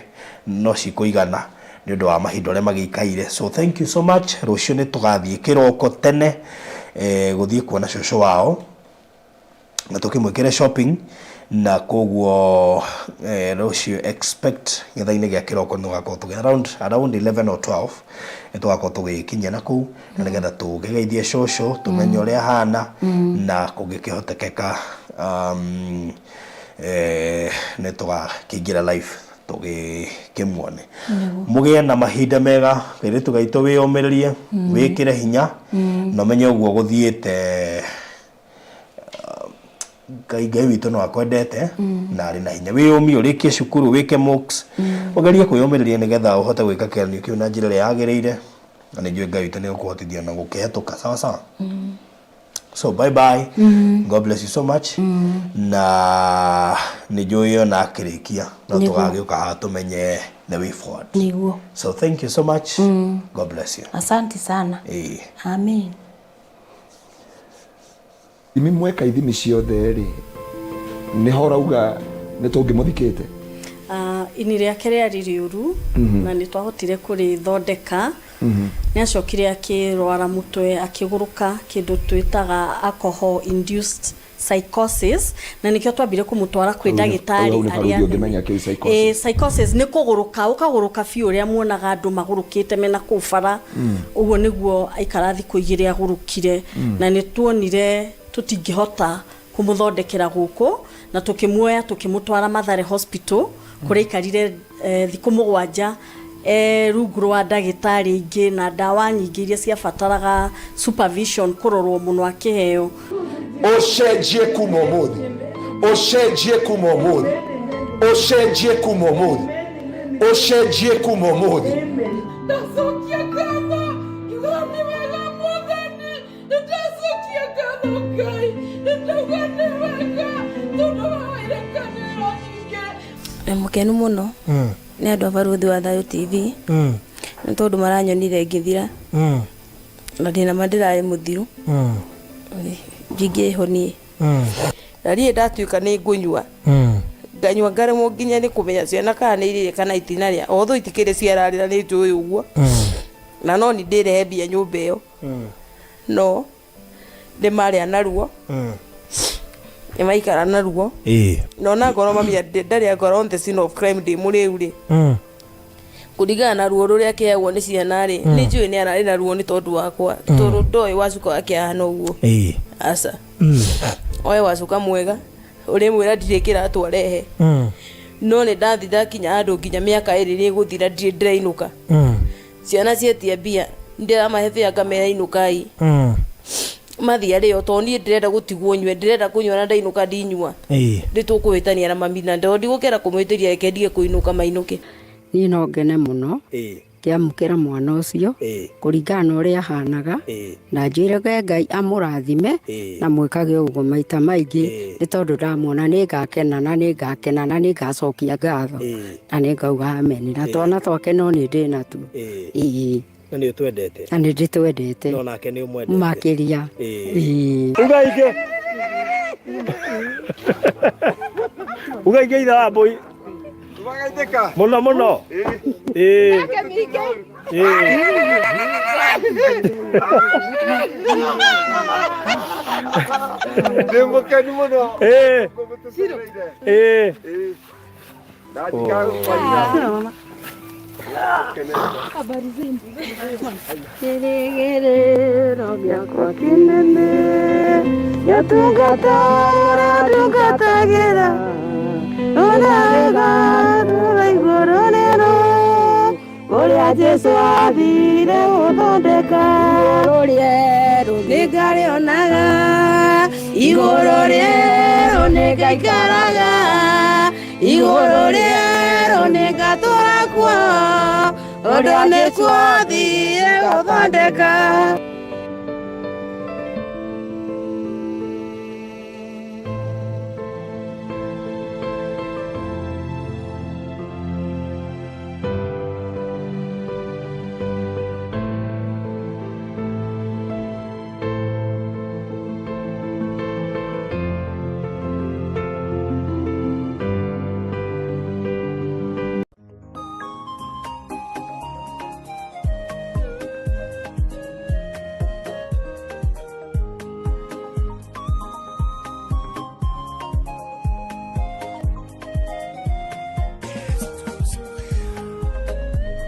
no cikũigana nĩ ũndũ wa mahinda ũrĩa magĩikaire. So thank you so much. Rũciũ nĩ tũgathiĩ kĩroko tene gũthiĩ kuona cũcũ wao na tũkĩmwĩkĩre shopping, na koguo rũciũ expect gĩthaa-inĩ gĩa kĩroko nĩ tũgakorwo tũgĩ around 11 or 12 nĩ tũgakorwo tũgĩkinya na kũu, na nĩgetha tũkĩgeithie cũcũ, tũmenye ũrĩa ahana, na kũngĩkĩhotekeka nĩ tũgakĩingĩra live tũgĩkĩmuone. Mũgĩe na mahinda mega. Kairĩtu gaitũ, wĩyũmĩrĩrie, wĩkĩre hinya na ũmenye ũguo gũthiĩte. Ngai witũ no akwendete na arĩ na hinya. Wĩyũmie, ũrĩkie cukuru, wĩke mocks, ũgerie kwĩyũmĩrĩria nĩgetha ũhote gwĩka kĩgeranio kĩu na njĩra ĩrĩa yagĩrĩire, na nĩ njũĩ Ngai witũ nĩ egũkũhotithia na gũkĩhetũka sawa sawa. So bye bye, God bless you so much. Na nĩ njũĩ ona akĩrĩkia no tũgagĩũka haha tũmenye the way forward. Nĩguo. So thank you so much, God bless you. Asante sana. Ĩĩ. Amen. Ithimi mweka ithimi ciothe rĩ, nĩho ũrauga nĩ tũngĩmũthikĩte? Ini rĩake rĩarĩ rĩũru na nĩ twahotire kũrĩthondeka. Nĩ acokire akĩrwara mũtwe, akĩgũrũka, kĩndũ twĩtaga alcohol induced psychosis, na nĩkĩo twambire kũmũtwara kwĩ ndagĩtarĩ Hau nĩ arĩa baruthi ũngĩmenya kĩu psychosis. Ĩĩ, psychosis nĩ kũgũrũka, ũkagũrũka biũ ũrĩa muonaga andũ magũrũkĩte mena kũu bara. Ũguo nĩguo aikara thikũ 2 agũrũkire, na nĩ tuonire tũtingĩhota kũmũthondekera gũkũ, na tũkĩmuoya tũkĩmũtwara Mathare Hospital kũrĩa aikarire thikũ 7 rungu rwa ndagĩtarĩ ingĩ na ndawa nyingĩ iria ciabataraga supervision, kũrorwo mũno akĩheo. Ũcenjie kuma ũmũthĩ, ũcenjie kuma ũmũthĩ. Ũcenjie kuma ũmũthĩ. Ũcenjie kuma ũmũthĩ. Ndacokia ngatho ngiuga nĩ wega Mwathani, nĩndacokia ngatho Ngai, nĩndauga nĩ wega tondũ wawerekanĩro nyingĩ. Ndĩ mũkenu mũno nĩ andũ a Barũthi wa Thayũ TV nĩ tondũ maranyonire ngĩthira na ndĩna ma ndĩrarĩ mũthiru ndingĩhoniĩ na niĩ ndatuĩka nĩ ngũnyua nganyua ngaremwo nginya nĩ kũmenya ciana kana nĩ irĩrĩa kana itinarĩa although itikĩrĩ ciararĩra nĩ njũĩ ũguo na no ni ndĩrehe mbia nyũmba ĩyo no nĩ marĩa naruo nĩ maikara naruo na ona ngorwo mami ndarĩ angorwo on the scene of crime ndĩ mũrĩu rĩ kũringana na ruo rũrĩa akĩheagwo nĩ ciana rĩ nĩ njũĩ nĩ ararĩ na ruo nĩ tondũ wakwa tondũ ndoĩ wacuka wake ahana ũguo aca oe wacuka mwega ũrĩmwĩra ndirĩ kĩratũ arehe no nĩ ndathi ndakinya handũ nginya mĩaka ĩrĩ nĩ ĩgũthira ndirĩ ndĩrainũka ciana cietia mbia ndĩramahe bĩa ngamera inũkai mathiĩ arĩo tondũ niĩ ndĩrenda gũtigwo nyue ndĩrenda kũnyua na ndainũka ndinyua nĩ tũkũhĩtania na mami na ndigũkĩra kũmwĩtĩria reke ndige kũinũka mainũke. Niĩ no ngene mũno ngĩamũkĩra mwana ũcio kũringana na ũrĩa ahanaga na njĩrage Ngai amũrathime na mwĩkage ũguo maita maingĩ nĩ tondũ ndamwona nĩ ngakena na nĩ ngakena na nĩ ngacokia ngatho na nĩ ngauga ameni na twana twake no nĩ ndĩ natuo. Ĩĩ. Na nĩ ũtwendete. Na nĩ ndĩtwendete. No nake nĩ ũmwendete. Makĩria. Ĩĩ. Uga ingĩ. Uga ingĩ ithe wa mbũi. Mũno mũno. Ĩĩ. Ĩĩ. Ndĩ mũkenu mũno. Ĩĩ. Ĩĩ. Kĩrĩgĩrĩro gĩakwa kĩnene gĩatungata ũrĩa ũrĩa wĩgatũra igũrũ rĩrũ kũrĩa Jesũ athire gũthondeka nĩngarĩonaga igũrũ rĩerũ nĩngaikaraga igũrũ rĩerũ nĩngatũra kuo ũndũ nĩkuo athire gũthondeka.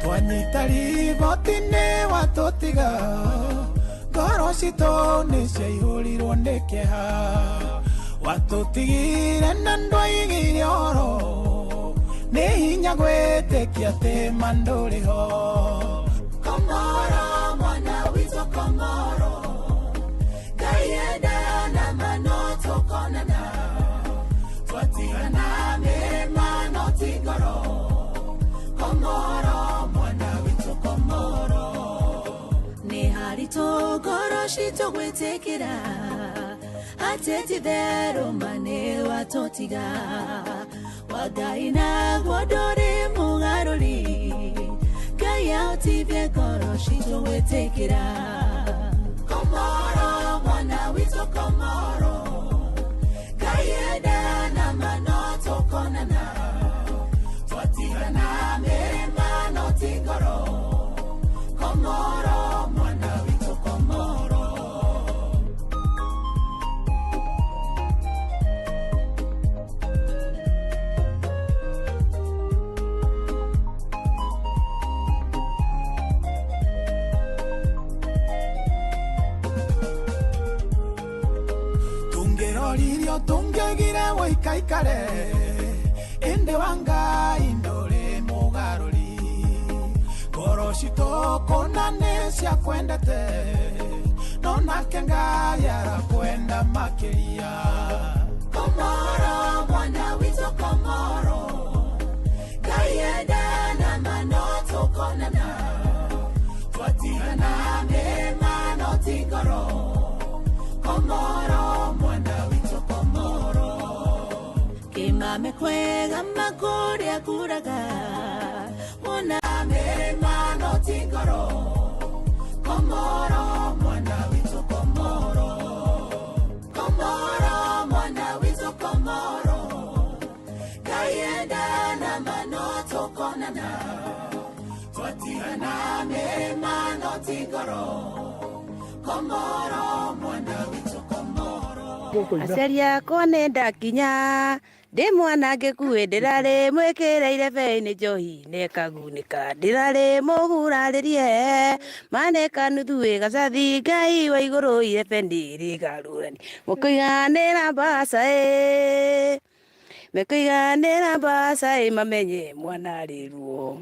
Twanyita riboti-inĩ watũtiga ngoro citũ nĩ ciaihũrirwo nĩ kĩeha watũtigire na ndwaigire ũhoro nĩ hinya gwĩtĩkia atĩ ma ndũrĩ ho. Komoro mwana witũ Komoro Ngai enda na ma no tũkonana twatigana mĩrĩma no ti ngoro Komoro mwana witũ Komoro. Nĩ haritũ ngoro citũ gwĩtĩkĩra atĩ ti therũ ma nĩ watũtiga wa Ngai naguo ndũrĩ mũgarũri Ngai ahotithie ngoro citũ gwĩtĩkĩra. Komoro mwana witũ Komoro Ngai enda na ma no tũkonana twatigana mĩrĩma no ti ngoro Komoro mwana witũ Komoro. Tũngĩroririo tũngĩgire gũikaikare ĩndĩ wa Ngai ndũrĩ mũgarũri ngoro citũ kũna nĩ ciakwendete no nake Ngai arakwenda makĩria. Komoro mwana witũ Komoro. Kwega makũrĩa kuraga wona Mĩrĩma no ti ngoro Komoro mwana witũ Komoro Komoro mwana witũ Komoro Ngai enda na mano tũkonana Twatigana mĩrĩma no ti ngoro Komoro mwana witũ Komoro Aciari akwa nĩ ndakinya ndĩ mwanangĩku ndĩrarĩ mwĩkĩre irebe-inĩ njohi nĩkagunĩka ndĩrarĩ mũgurarĩrie manĩka nuthu ĩgacathi Ngai wa igũrũ irebe nĩrĩgarũrani mũkũiganĩra mbaca ĩ mekũiganĩra mbaca ĩ mamenye mwana arĩ ruo.